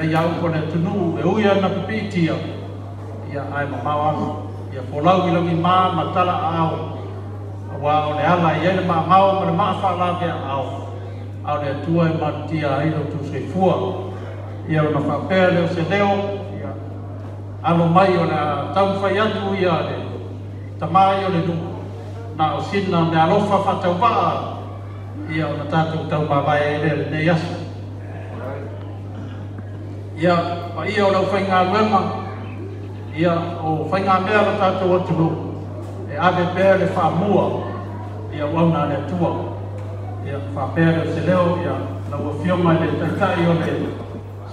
e i ai lava upu a le atunuu e ui lava ina pipiitia, ia ae mamao atu. Ia folau i lagima ma tala aao, aua o le ala e i ai le maamao ma le maa faalavea aao, a o le Atua e malutia ai lo outou soifua. Ia ona faapea lea o se leo, ia alo mai o le a taumafai atu ia le tamā ia o le nuu, na o sina meaalofa faatauvaa, ia ona tatou taumavae ai lea i lenei aso. Ia, paia o le aufaigaluega, ia o faigamea a lo tatou atunuu, e ave pea le faamua i auauna a le Atua. Ia faapea lea o se leo, ia lau Afioga i le Taitai o le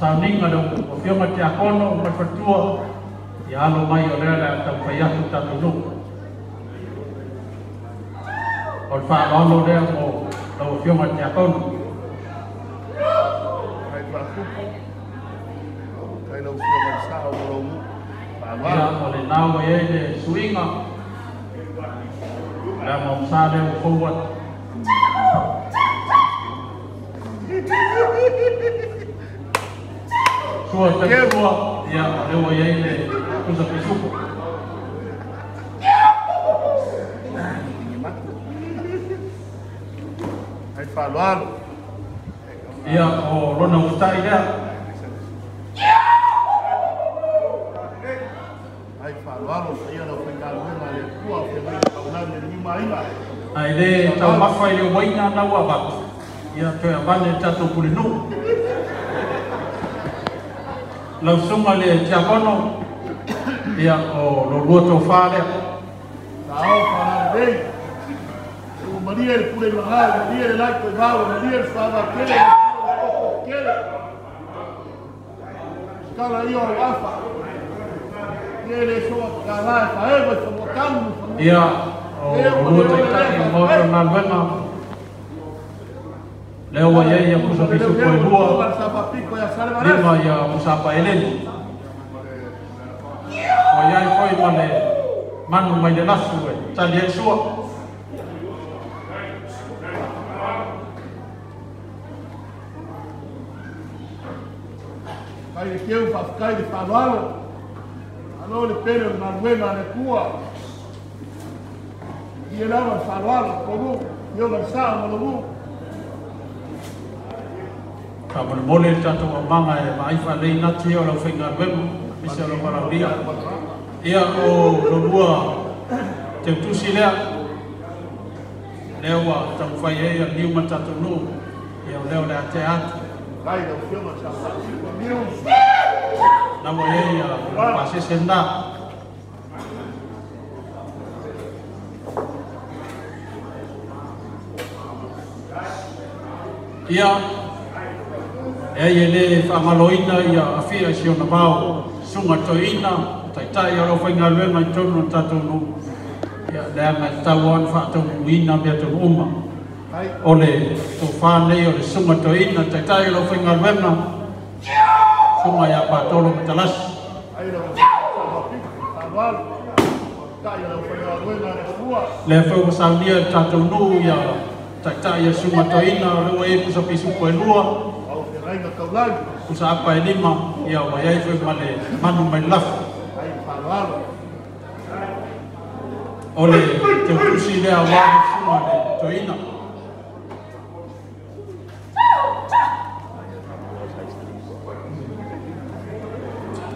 sauniga, lau Afioga i le Tiakono ma le faletua, ia alo mai o lea o le a taumafai atu le tatou nuu. O le faaaloalo lea mo lau Afioga i le Tiakono. Kai faakupu, kai lau Afioga i le Sao mo lou nuu. Ia, o lena ua i ai le suiga, le agaosa lea ua fou atu. Sua tautua, ia, o lea ua i ai le pusa pisupo. Ai faaaloalo. Ia, o lona utai lea. Ai faaaloalo paia lau faigaluega a le Atua o feagai taulagi e le maiga. Ae le taumafa i le uaina na ua avatu, ia toe avane le tatou pulenuu. Lau susuga i le Tiakono, ia o lo lua tofa lea. Sao faalalelei. Ua malie le pule i maga, ua malie le lai toivao, ua malie le suava tele, ua malie le koko tele. Kala ia o afa. Ia le soa kala e faewa i fanua tanu ma fanua. Ia, o lua taitai o maota o galuega, lea ua i ai ia pusa pisupo e lua, lima ia musapa eleni. Ua i ai foi ma le manu mai le lafu e tali ai sua. Kai le keu faafetai le faaaloalo. Alo le pele o le galuega a le Atua. Ia lava le faaaloalo, tonu, ioga le sao ma lou. Faamolemole le tatou aumaga e vaai faalelei nati ia o le aufaigaluega, aemaise o lau valaaulia. Ia o lo lua teutusi lea, lea ua taumafai ai a le niu ma le tatou nuu, ia o lea o le a tea atu. Kai lau Afioga sa faasiu niu. Na ua i ai ia pasese lena. Ia, e ai e le faamaloina ia afia i si ona vao, susuga toeaina, taitai o le aufaigaluega i totonu o le tatou nuu, ia leaga e tatau lava ona faataunuuina mea tonu uma. O le tofā nei o le susuga toeaina, taitai o le aufaigaluega, susuga ia Patolo Matalasi. Lea foi ua saunia e le tatou nuu ia taitai ia susuga toeaina, o lea ua i ai pusa pisupo e 2, pusa apa e 5, ia ua i ai foi ma le manu mai le lafo. O le teutusi lea aua le susuga le toeaina.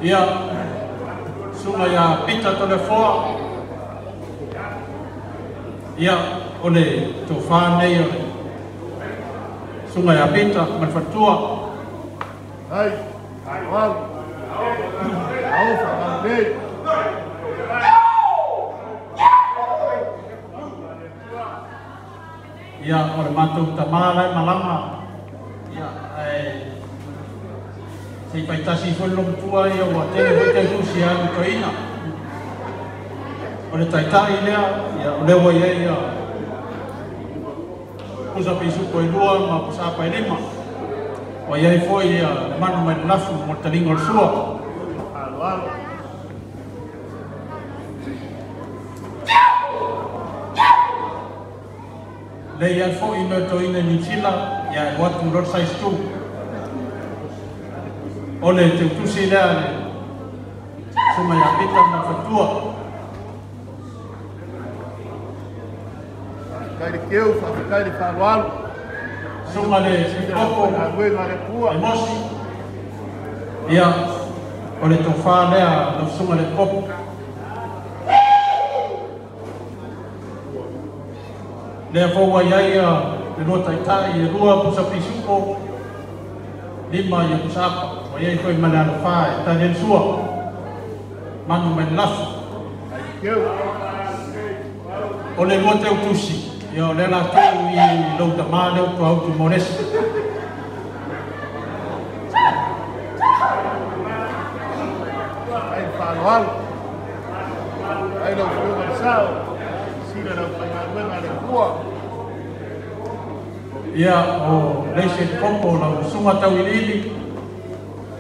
Ia, susuga ia Pita Tolefoa. Ia, o le tofā nei o le susuga ia Pita ma le faletua. Ia, o le matou tamā lai malaga. Ia, ae sei faitasi foi le lomatua ia ua tele foi teutusi alu toeaina. O le taitai lea, ia, o lea ua i ai ia pusa pisupo e 2 ma pusa apa e 5. Ua i ai foi ia le manu mai le lafu mo le taliga o le sua. Le i ai foi mea toeaina i Niu Sila, ia e atu loa le size 2. O le teutusi lea le susuga ia Pita ma le faletua. Susuga le Kopo e Mosi. Ia, o le tofā lea lau susuga le Kopo. Lea foi ua i ai le lua taitai e 2 pusa pisupo, 5 ia pusa apa. Ua i ai foi ma le alofā e tali ai le sua, manu mai le lafo. O le lua teutusi, ia o lea latou i lou tamā lea o Tuautu Moresi. Ia, o leise kopo lau susuga tauiliili,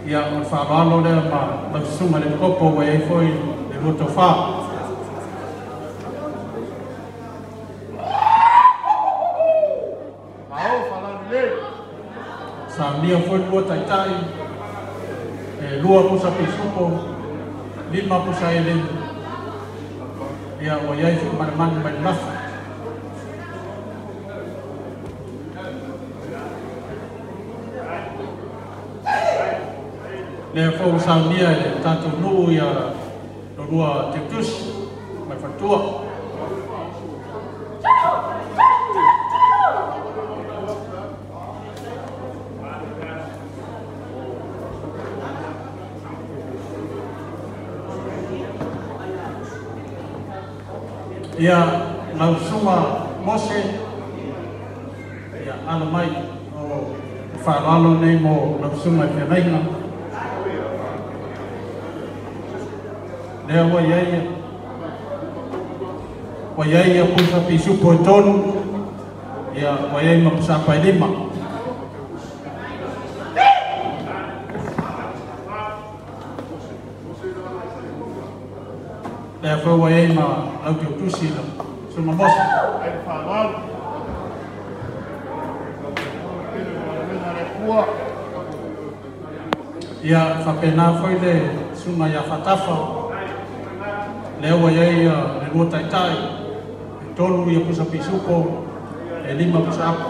ia o le faaaloalo lea ma lau susuga le kopo ua i ai foi le lua tofā. Saunia foi le lua taitai, e 2 pusa pisupo, 5 pusa eleni. Ia ua i ai foi ma le manu mai le lafo. Lea foi ua saunia e le tatou nuu ia lo lua teutusi ma le faletua. Ia, lau susuga Mose, ia alo mai o faaaloalo nei mo lau susuga i feagaiga. Lea ua i ai ia pusa pisupo e 3, ia ua i ai ma pusa apa e 5. Lea foi ua i ai ma lau teutusi lau susuga Mose. Ia faapena foi le susuga ia Fatafa. Lea ua i ai le lua taitai, e 3 ia pusa pisupo, e 5 pusa apa.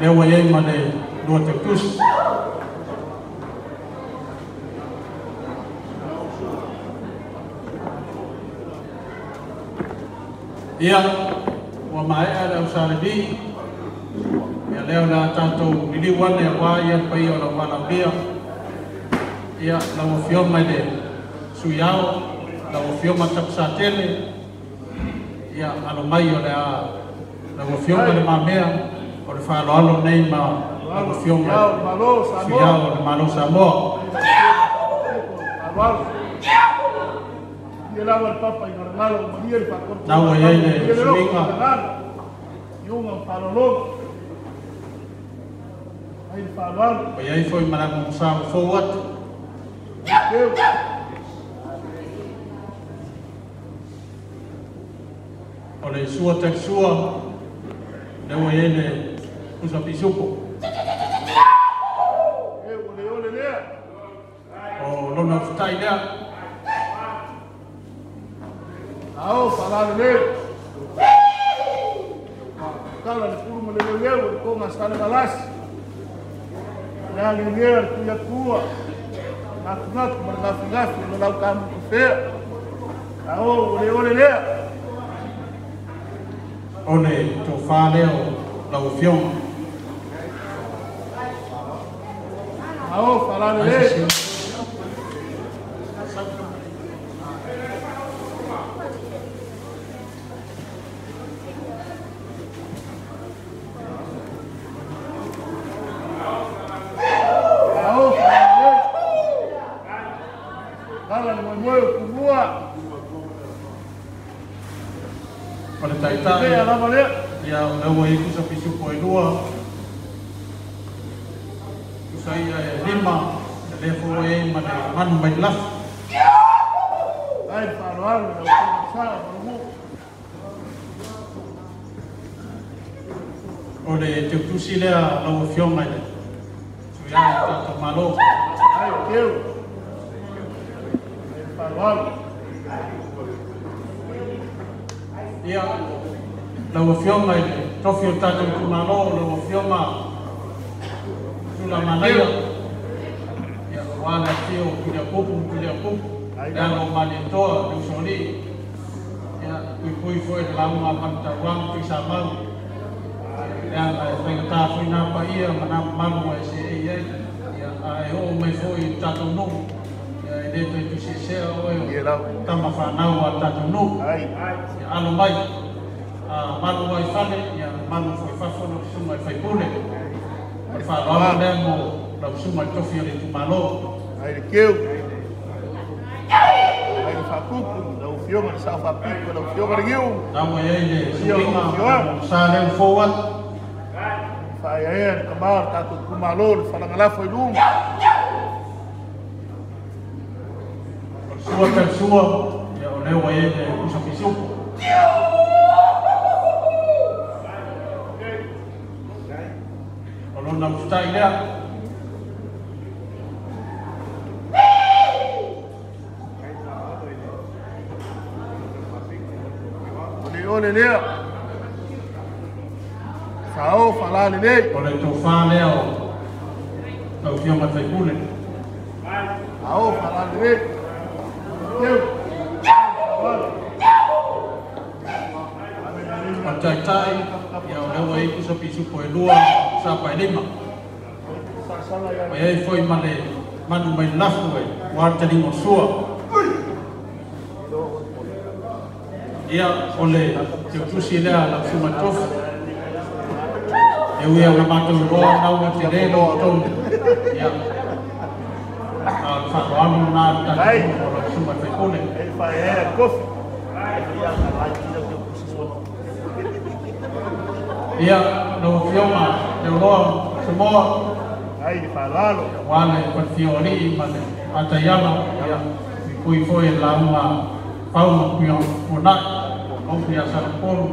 Lea ua i ai ma le lua teutusi. Ia, ua maea le ausaleli, ia lea o le a tatou liliu ane aua ia le paia o lau valaaulia. Ia, lau afioga i le Suiao, lau afioga Tapusatele, ia alo mai o le a lau afioga le mamea o le faaaloalo nei ma lau Afioga i le Sui Ao o le Malo Samoa. Na ua i ai le suiga ua i ai foi ma le agogosa ua fou atu. O le sua talisua, lea ua i ai le pusa pisupo. O lona ufutai lea. Ao falalele. Kala le pulu ma le leu le konga sale malasi. Le ale le tuia tua. Ngatu ma le gafi gafi le lau kamu kufea. Ao ole ole lea. O le tofā lea o lau Afioga. Ao falalele. O le taitai, ia o lea ua i kusa pisupo e lua, kusa ia e lima, e lea fua e ma le manu mai lafu. O le teutusi lea lau Afioga i le Sui Ao o le tatou Malo. Ia, lau Afioga i le tofi o tatou itumalo, lau Afioga Sulamanaia, ia, ua le afio o Tuliapupu, Tuliapupu, le alo o Malietoa, le usoalii, ia, puipui foi le lauga a Manutauaga Tuisamau, le aga e faigata foi nā paia ma nā mamalu a e seei ai, ia, a e oo mai foi i le tatou nuu, ia, e le toe tusiesea oe o tama whanau a tatou nuu, ia, alo mai, malu ai fale, ia, malu foi fafo lau susuga i le faipule. O le faaaloalo lea mo lau susuga i le tofi o le itumalo. Ai le keu, ai le faapupu, lau Afioga le sao faapipo, lau Afioga le giu. Na ua i ai le suiga, sa lea ua fou atu. Faaeaea le kamā o le tatou itumalo, le falagalafo i luga. O le sua talisua, ia, o lea ua i ai le pusa pisupo. O lona ufutai lea. Ole ole lea. Sao falalele. O le tofā lea o lau Afioga i le faipule. Sao falalele. O le taitai, ia, o lea ua i ai pusa pisupo e lua, sa pa e lima. Ua i ai foi ma le manu mai lafu e ua le taliga o sua. Ia, o le teutusi lea lau susuga i le tofi. E ui au na matou iloa nau ua tele lo tonu. Ia, a o le faaaloalo lena le tatou nuu o lau susuga i le faipule. Ia, lau Afioga Leoloa Samoa, ua le falefia o alii ma le ataiala, ia, pui foi e lauga pau ma pui puanai, o pui a Salepolu,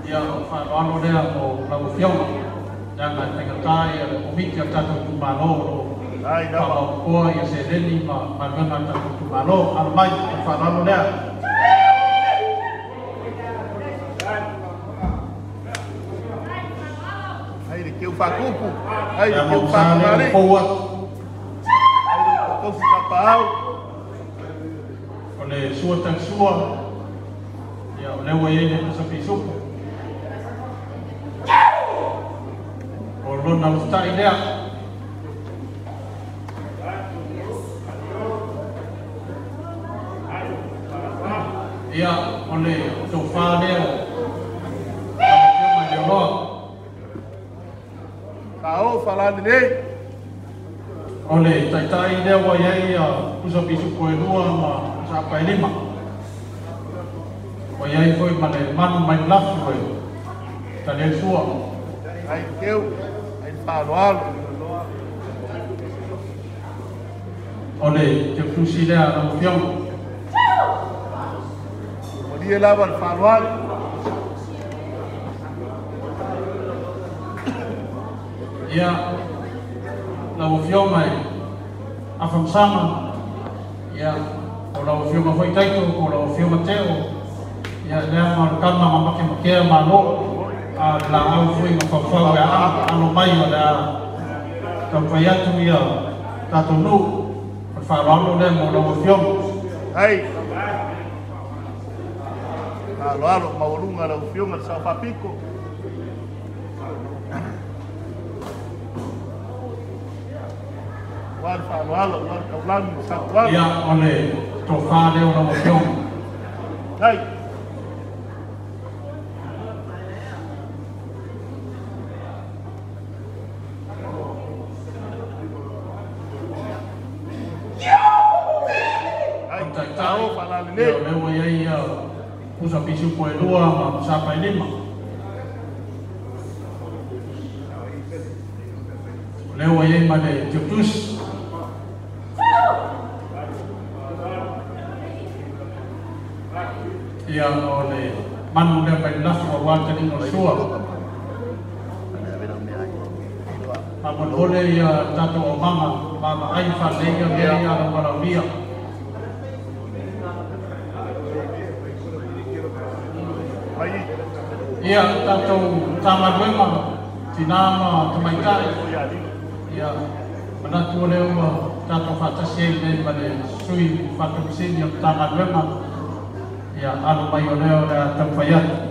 ia, o faaaloalo lea mo lau Afioga. Leaga e faigata ia le komiti a tatou itumalo o lo faamaopopoa ia seleni ma galuega a tatou itumalo. Alo mai, o le faaaloalo lea. Ai le keu faakupu, ai le keu faakupu. Ai le tofu tapaau. O le sua talisua, ia, o lea ua i ai le pusa pisupo. O lona ufutai lea. Ia, o le tofā lea o lau Afioga i Leoloa. Sao faalalelei. O le taitai lea ua i ai pusa pisupo e lua ma pusa apa e lima. Ua i ai foi ma le manu mai le lafu e tali ai sua. Ai teu, ai faaaloalo. O le teutusi lea lau Afioga. Malie lava le faaaloalo. Ia, lau Afioga e Afamasama, ia, o lau Afioga foi Taito, o lau Afioga Teo, ia, lea ma o le kama ma makemakea malo, a le laau foi ma faufau e aaga alo mai o le a taumafai atu ia tatou nuu. O le faaaloalo lea mo lau Afioga. Ai. Faaaloalo maualuga lau Afioga le Sao Faapito. Ua le faaaloalo, ua le taulagi le sautuaga. Ia, o le tofa lea o lau Afioga. Ai. O le taitai, ia, o lea ua i ai pusa pisupo e lua ma pusa apa e lima. O lea ua i ai ma le teutusi. Ia, o le manu lea mai le lafu aua le taliga o le sua. Faamolemole ia tatou aumaga vaavaai faalelei ia mea ia lau valaaulia. Ia, tatou Matagaluega, tina ma tamaitai, ia, manatu o lea ua tatou faatasi ai nei ma le sui faatomusini o Matagaluega, ia, alo mai o lea o le a taumafai atu.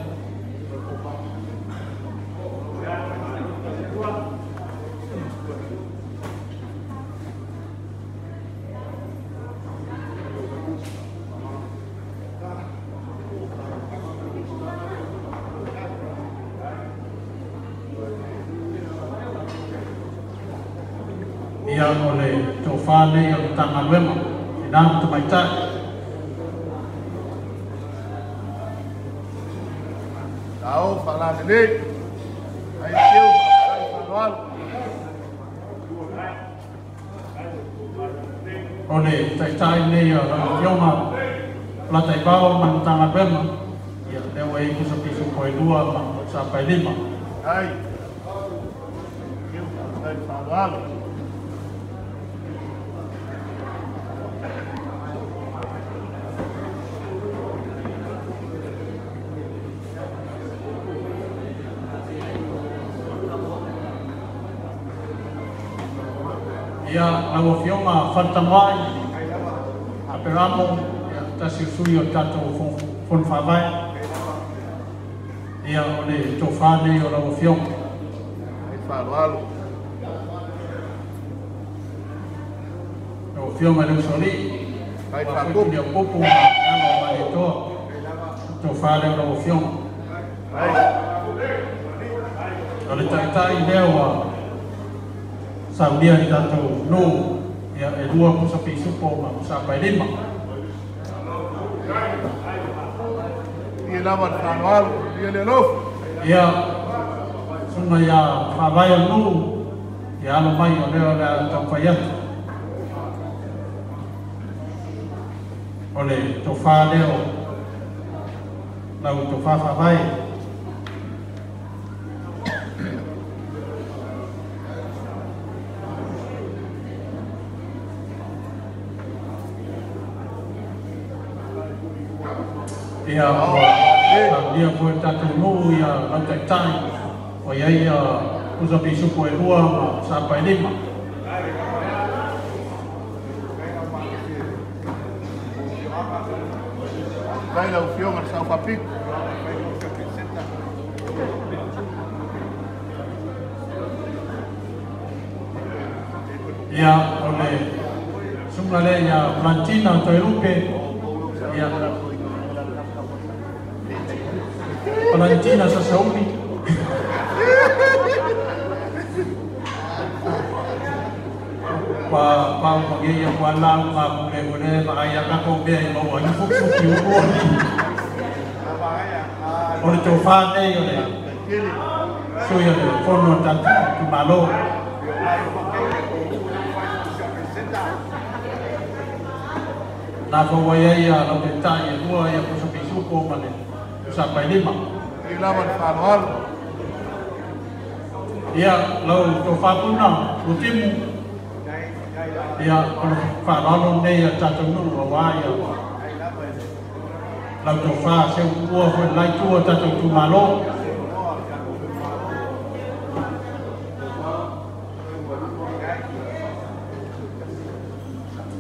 Ia, o le tofa nei o le Matagaluega, tina ma tamaitai. Ao faalalelei. Ai teu, ai faaaloalo. O le taitai nei o lau Afioga Polataivao ma le Matagaluega, ia, lea ua i ai pusa pisupo e lua ma pusa apa e lima. Ai. Teu, ai faaaloalo. Ia, lau Afioga Faletamoai, Aperamo, ia, tasi o sui o le tatou fono faavae. Ia, o le tofa nei o lau Afioga. Ai faaaloalo. Lau Afioga i le Usoalii, Ai ua faakupu. foi Tuliaupupu ma alo o Malietoa. Tofa lea o lau Afioga. Ai. O le taitai lea ua saunia i tatou nuu, ia, e lua pusa pisupo ma pusa apa e lima. Ia lava le faaaloalo, ia le alofa. Ia, susuga ia faavae o le nuu, ia alo mai o lea o le a taumafai atu. O le tofa lea o lau tofa faavae. Ia, ua saunia foi le tatou nuu ia lau taitai, o i ai pusa pisupo e lua ma pusa apa e lima. Vai lau Afioga le Sao Faapito. Ia, o le susuga lea ia Valentina Toelupe, ia, Valentina Sasauli. Pa pa ma ye ya kwa la ma mo le mo le ma ai ka ko be ai mo wa ni fu fu ki o o le to fa nei o le so ia le fono tatu tu malo na fo wa ia ia lo te tai e lua ia ko sa pisu ko ma le sa pai lima i lava le faaaloalo ia lau to fa puna o timu ia o le faaaloalo nei a tatou nuu auā ia lau to fa se ua foi lai tua tatou tumalo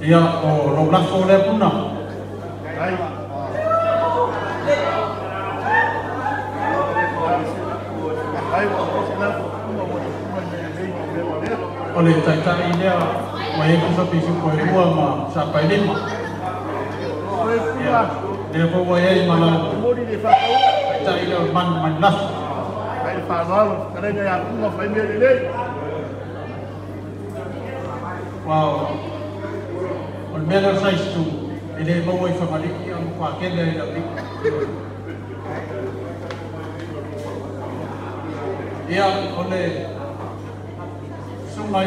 ia o lou lafo lea puna o le taitai lea ua e kusa pisu koe lua ma sa pai lima ia lea foi ua iai ma lau taitai lea o le manu mai lafo ai le faaaloalo fetalaiga ia Puna fai mea lelei. Wow. O le mea lea o size 2 e le maua i Fagalii a makuakele ai laulii. Ia o le suga i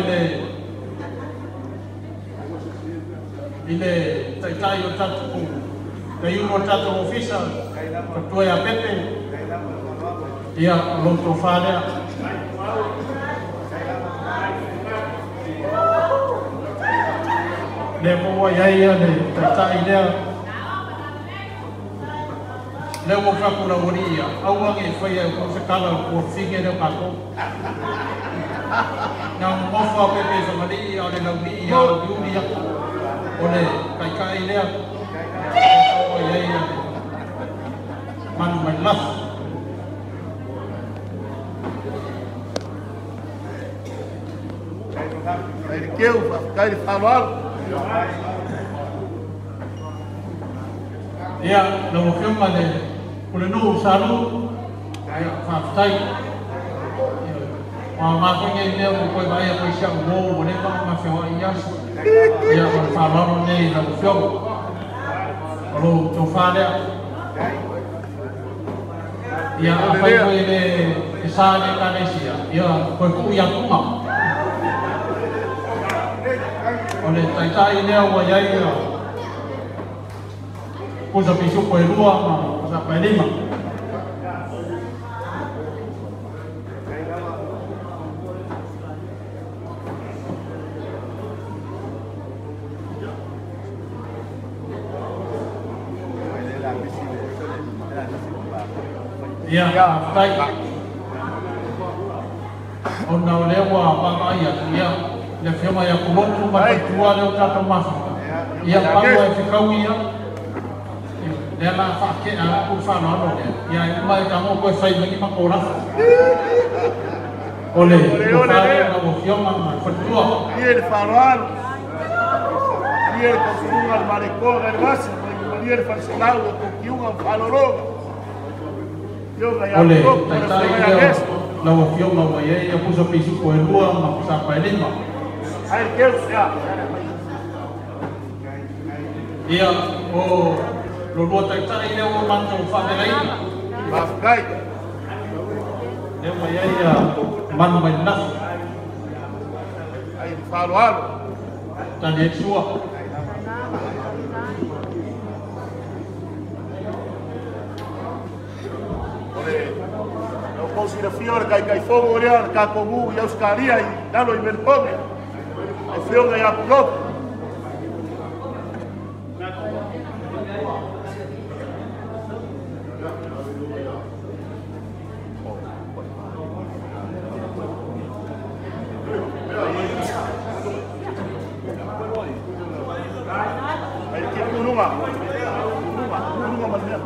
le taitai o tatou taiulu o tatou ofisa fatua ia Pepe ia o lou tofā lea. Lea po ua iai ia le taitai lea lea ua faku lau alii ia aua ge faia e kou se kala o kua fige lea o kākou. Na mofo a Pepe i Fagalii a o le laulii ia o uliuli aku o le taitai lea ua iai ia le manu mai lafo. Ai le keu faafetai le faaaloalo. Ia lau afioga le pulenuu Salu ia faafetai. Ua mafoiga i mea ua koe vaai koe si au uō ua leva ona mafeoai i aso. Ia o le faaaloalo nei lau afioga o lou tofā lea. Ia afai koe le e sa le ekalesia ia koe tuu ia Puna. O le taitai lea ua iai ia pusa pisupo e lua ma pusa pae lima. Ia faafetai ona o lea ua vaavaai atu ia le afioga ia Kulotu ma faletua lea o tatou mafuta. Ia pau ai fekau ia lea la faakea aku le faaaloalo lea ia e uma e tago koe fai mai ni makou lafo. O le tofā lea lau afioga ma le faletua. Ia le faaaloalo ia le tausuga le malekoga le vasi malie le faleselau o toukiuga ma faaaloaloga. O le taitai lea lau afioga ua iai ia pusa pisupo e lua ma pusa pae lima. Ia o lo lua taitai lea ua matou faavelaina. Faafetai. Lea ua iai ia manu mai le lafo. Ai le faaaloalo. Tali ai le sua. O le lau kou silafia o le kaikaifogo lea o le tatou nuu i Ausetalia i lalo i Melbourne. E afioga ia Pulotu. Ai le kuluga. Kuluga, kuluga ma le mea.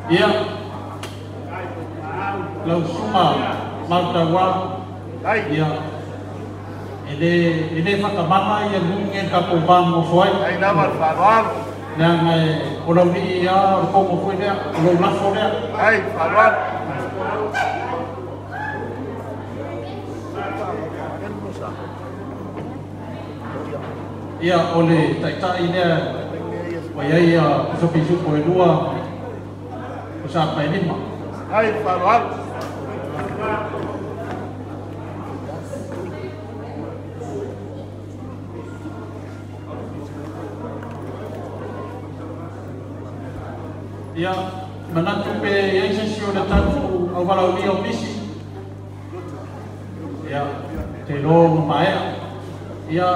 Ia lau suga mautauā ia e le whakamana ia nungi e tatou vāmofo ai. Ai lava le faaaloalo. Leaga e o laulii ia o le komo foi lea, o lou lafo lea. Ai faaaloalo. Ia o le taitai lea ua i ai pusa pisupo e 2 pusa apa e 5. Ai faaaloalo. Ia manatu pe i ai se isi o le tatou auvalaulia o nisi. Ia te iloa ua maea. Ia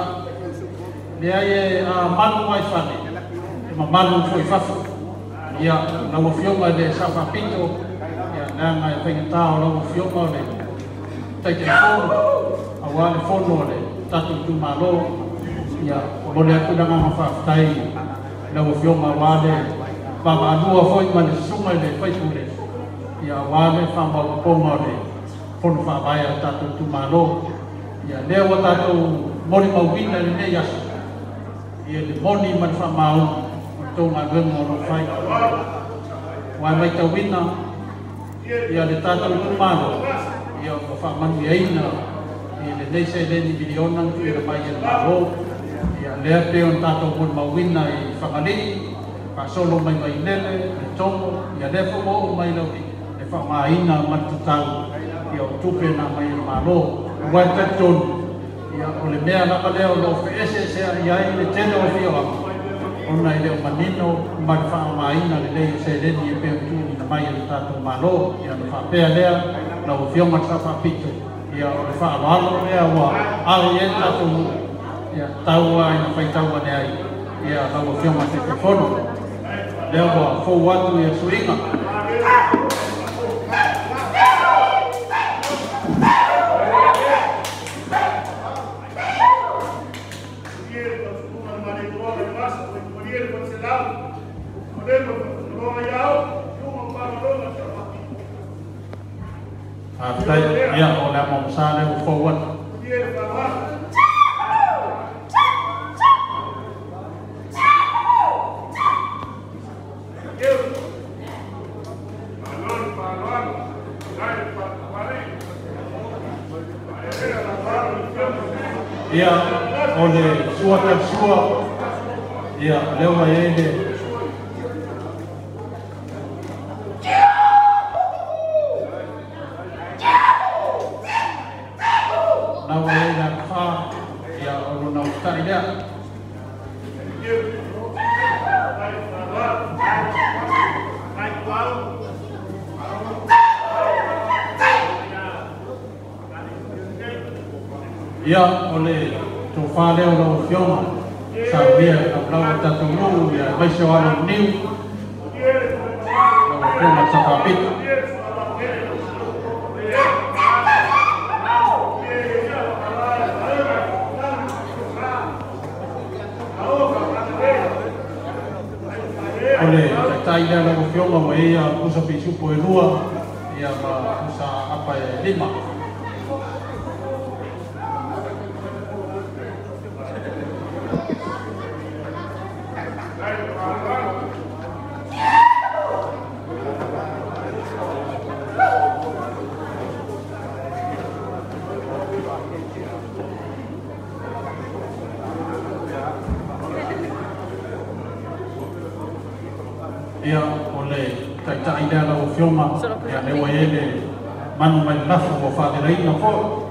leai e malu mai fale, e mamalu foi fafo. Ia lau afioga i le Sao Faapito, ia leaga e faigata o lau afioga o le Taitaifono, auā le fono o le tatou itumalo. Ia momoli atu le agaga faafetai lau afioga auā le vaavaalua foi ma le susuga i le faipule, ia auā le faamaopoopoga o le fono faavae a le tatou itumalo. Ia lea ua tatou molimauina i lenei aso, ia le moni ma le faamaoni o le tou galuega o loo fai. Ua e matauina ia le tatou itumalo, ia ua faamanuiaina i lenei seleni miliona na tuuina mai e le Malo. Ia lea pei ona tatou molimauina i Fagalii, faasolo mai Vailele, le Togo, ia lea foi ua oo mai lau le faaaogaina ma le tatau ia o tupe na aumai e le Malo. Ua e talitonu, ia o le mea lava lea o loo feeseeseai ai le tele o afioaga, ona e le o manino ma le faaaogaina lelei o seleni e pei ona tuuina mai e le tatou Malo. Ia ona faapea lea lau afioga le Sao Faapito, ia o le faaaloalo lea ua ave i ai le tatou nuu, ia tau lava ina faitau ane ai ia lau afioga le Taitaifono. Lea ua fou atu ia suiga. Faafetai, ia o le amogasa lea ua fou atu. Ia o le sua talisua, ia lea ua i ai le na ua i ai le atafa, ia o lona usitai lea. Ia o le tofā lea o lau afioga saunia e laulau o le tatou nuu, ia aemaise o alo o le niu, lau afioga le Sao Faapito. O le taitai lea lau afioga ua i ai pusa pisupo e 2, ia ma pusa apa e 5. Ia o le taitai lea lau afioga, ia lea ua i ai le manu mai le lafo ua faavelaina foi.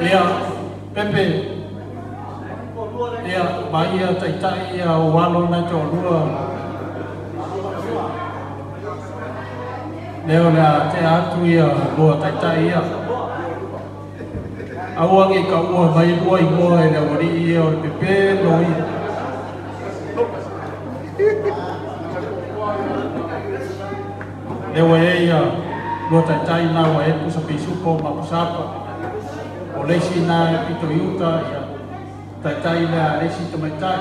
Ia Pepe, ia mai ia taitai ia o alo na toalua. Lea o le a tea atu ia lua taitai ia. Aua nei kaua mai lua igoa e le aualii ia o le Pepe lo ia. Lea ua i ai ia lua taitai na ua i ai pusa pisupo ma pusa apa. O le isi na e pito i uta, ia taitai lea le isi tamaitai.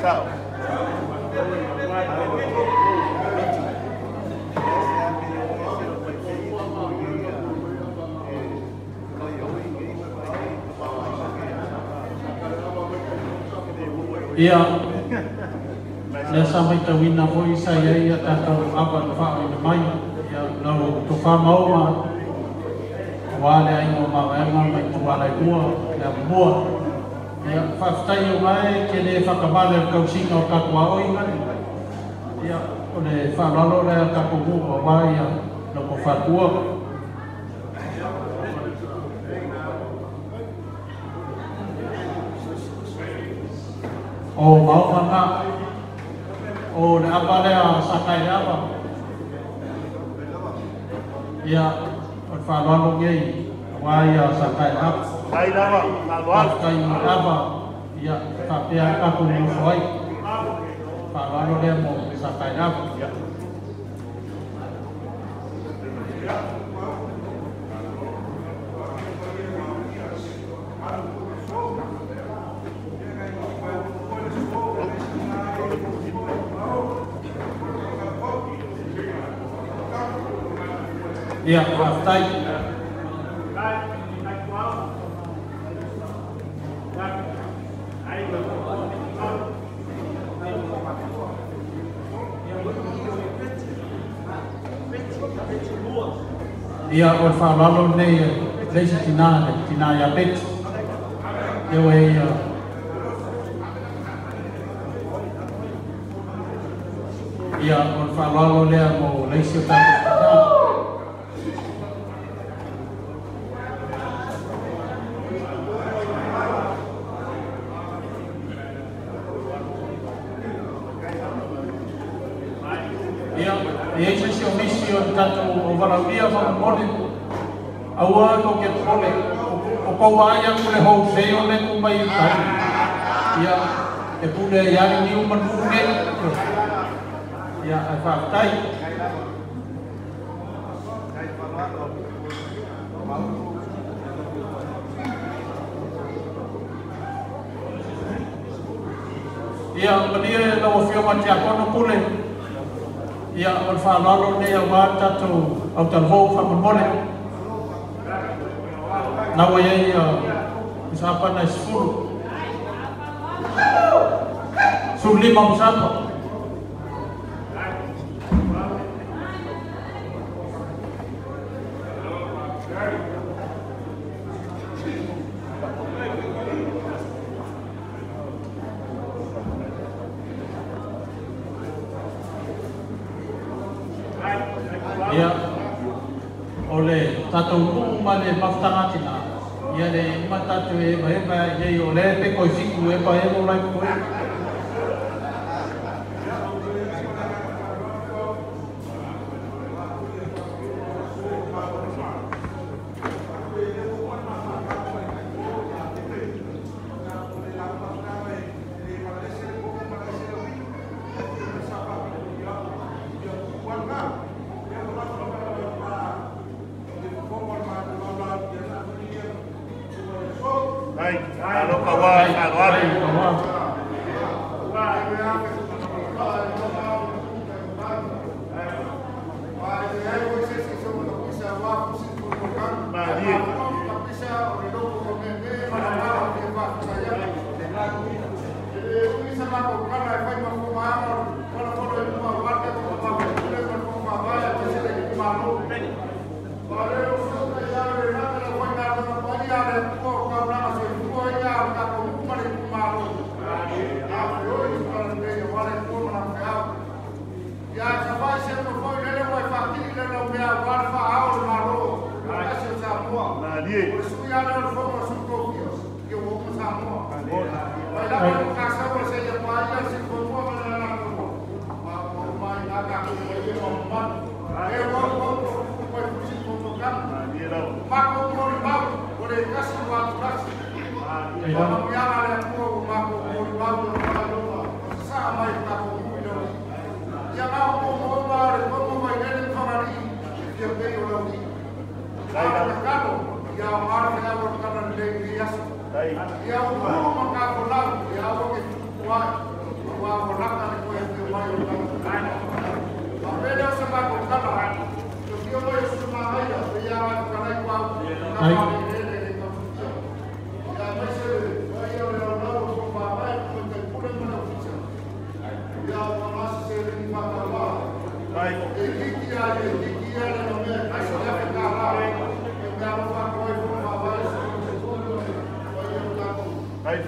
Sao. Ia, lea sa maitauina foi sa i ai ia tatou ava na faaoina mai ia lau tofā maoma auā le aiga o Mavaega ma Ituala i lua le avamua. Ia faafetai o gae ke lē fakamale o le tausiga o tatou aoiga. Ia o le faaaloalo lea tatou nuu auā ia lau tofatua. O maoga na o le ava lea sa kai le ava. Ia o le faaaloalo nei auā ia sa kai le ava. Ai lava, faaaloalo. Faafetai mo le ava ia faapea ai tatou nofo ai. Faaaloalo lea mo sa kai le ava. Ia, faafetai. Ia, o le faaaloalo lenei le isi tinā le tinā ia Peti. Ia ua ia ia o le faaaloalo lea mo le isi o tatou tinā. Ia, e ai se isi o nisi o le tatou o valaulia faamolemole aua tou te popole o kou ai aku le hou sei o le ku mai i tai. Ia, e pule ia ni niu manu nei. Ia, ai faafetai. Ia, malie lau afioga tiakono Pule. Ia, o le faaaloalo lenei auā le tatou autalavou faamolemole. Na ua iai musapa na e 10. 15 musapa. Ia, o le tatou nuu ma le mafutagatina, ia le uma tatou e eva ia o le pe koi fiku e pa e lo lai koe.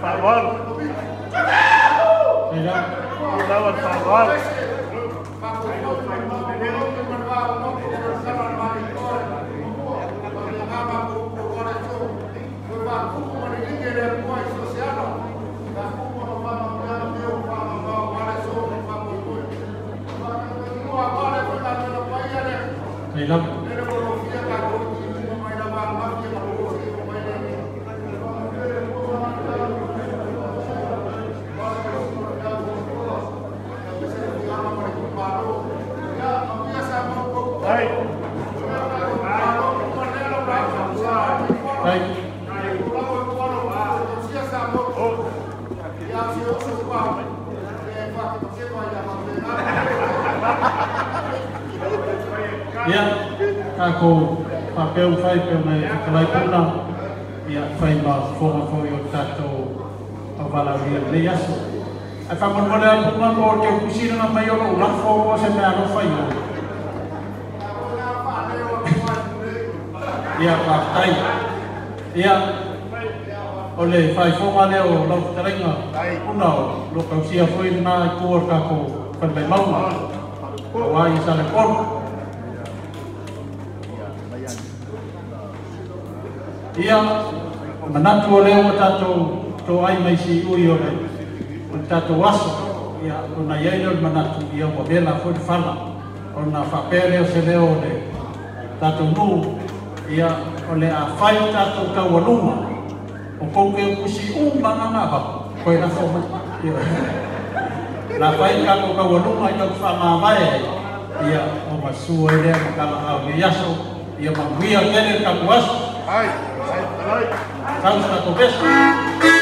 Fa'aloalo. Lau le fa'aloalo. Ia, tākou whapeu whai peo nei whakalai puna, ia whai ma whonga foi o tātou au nei aso. Ai whamonmone a puna po o te kusina na mai olo ulafo o se mea alofa i o. Ia, whaatai. Ia, o le whai whonga leo o lau whatarenga puna o lo kausia foi nā i kua kākou whanmai maunga. Awa i sa le koro. Ia, manatu o leo o tātou tō ai mai si ui o le tātou aso. Ia, o na iai leo manatu, ia ua vela foi le whala. O na whapea leo se leo o le tātou nuu, ia, o le a whai tātou taualuma. O kouke o kusi umanga ngā bako, koe na whoma. Ia, la whai tātou taualuma i tau whamāwae ai. Ia, o masua i lea makala au ni aso, ia manuia tele tatou aso. Ai. Sausa tātou beso.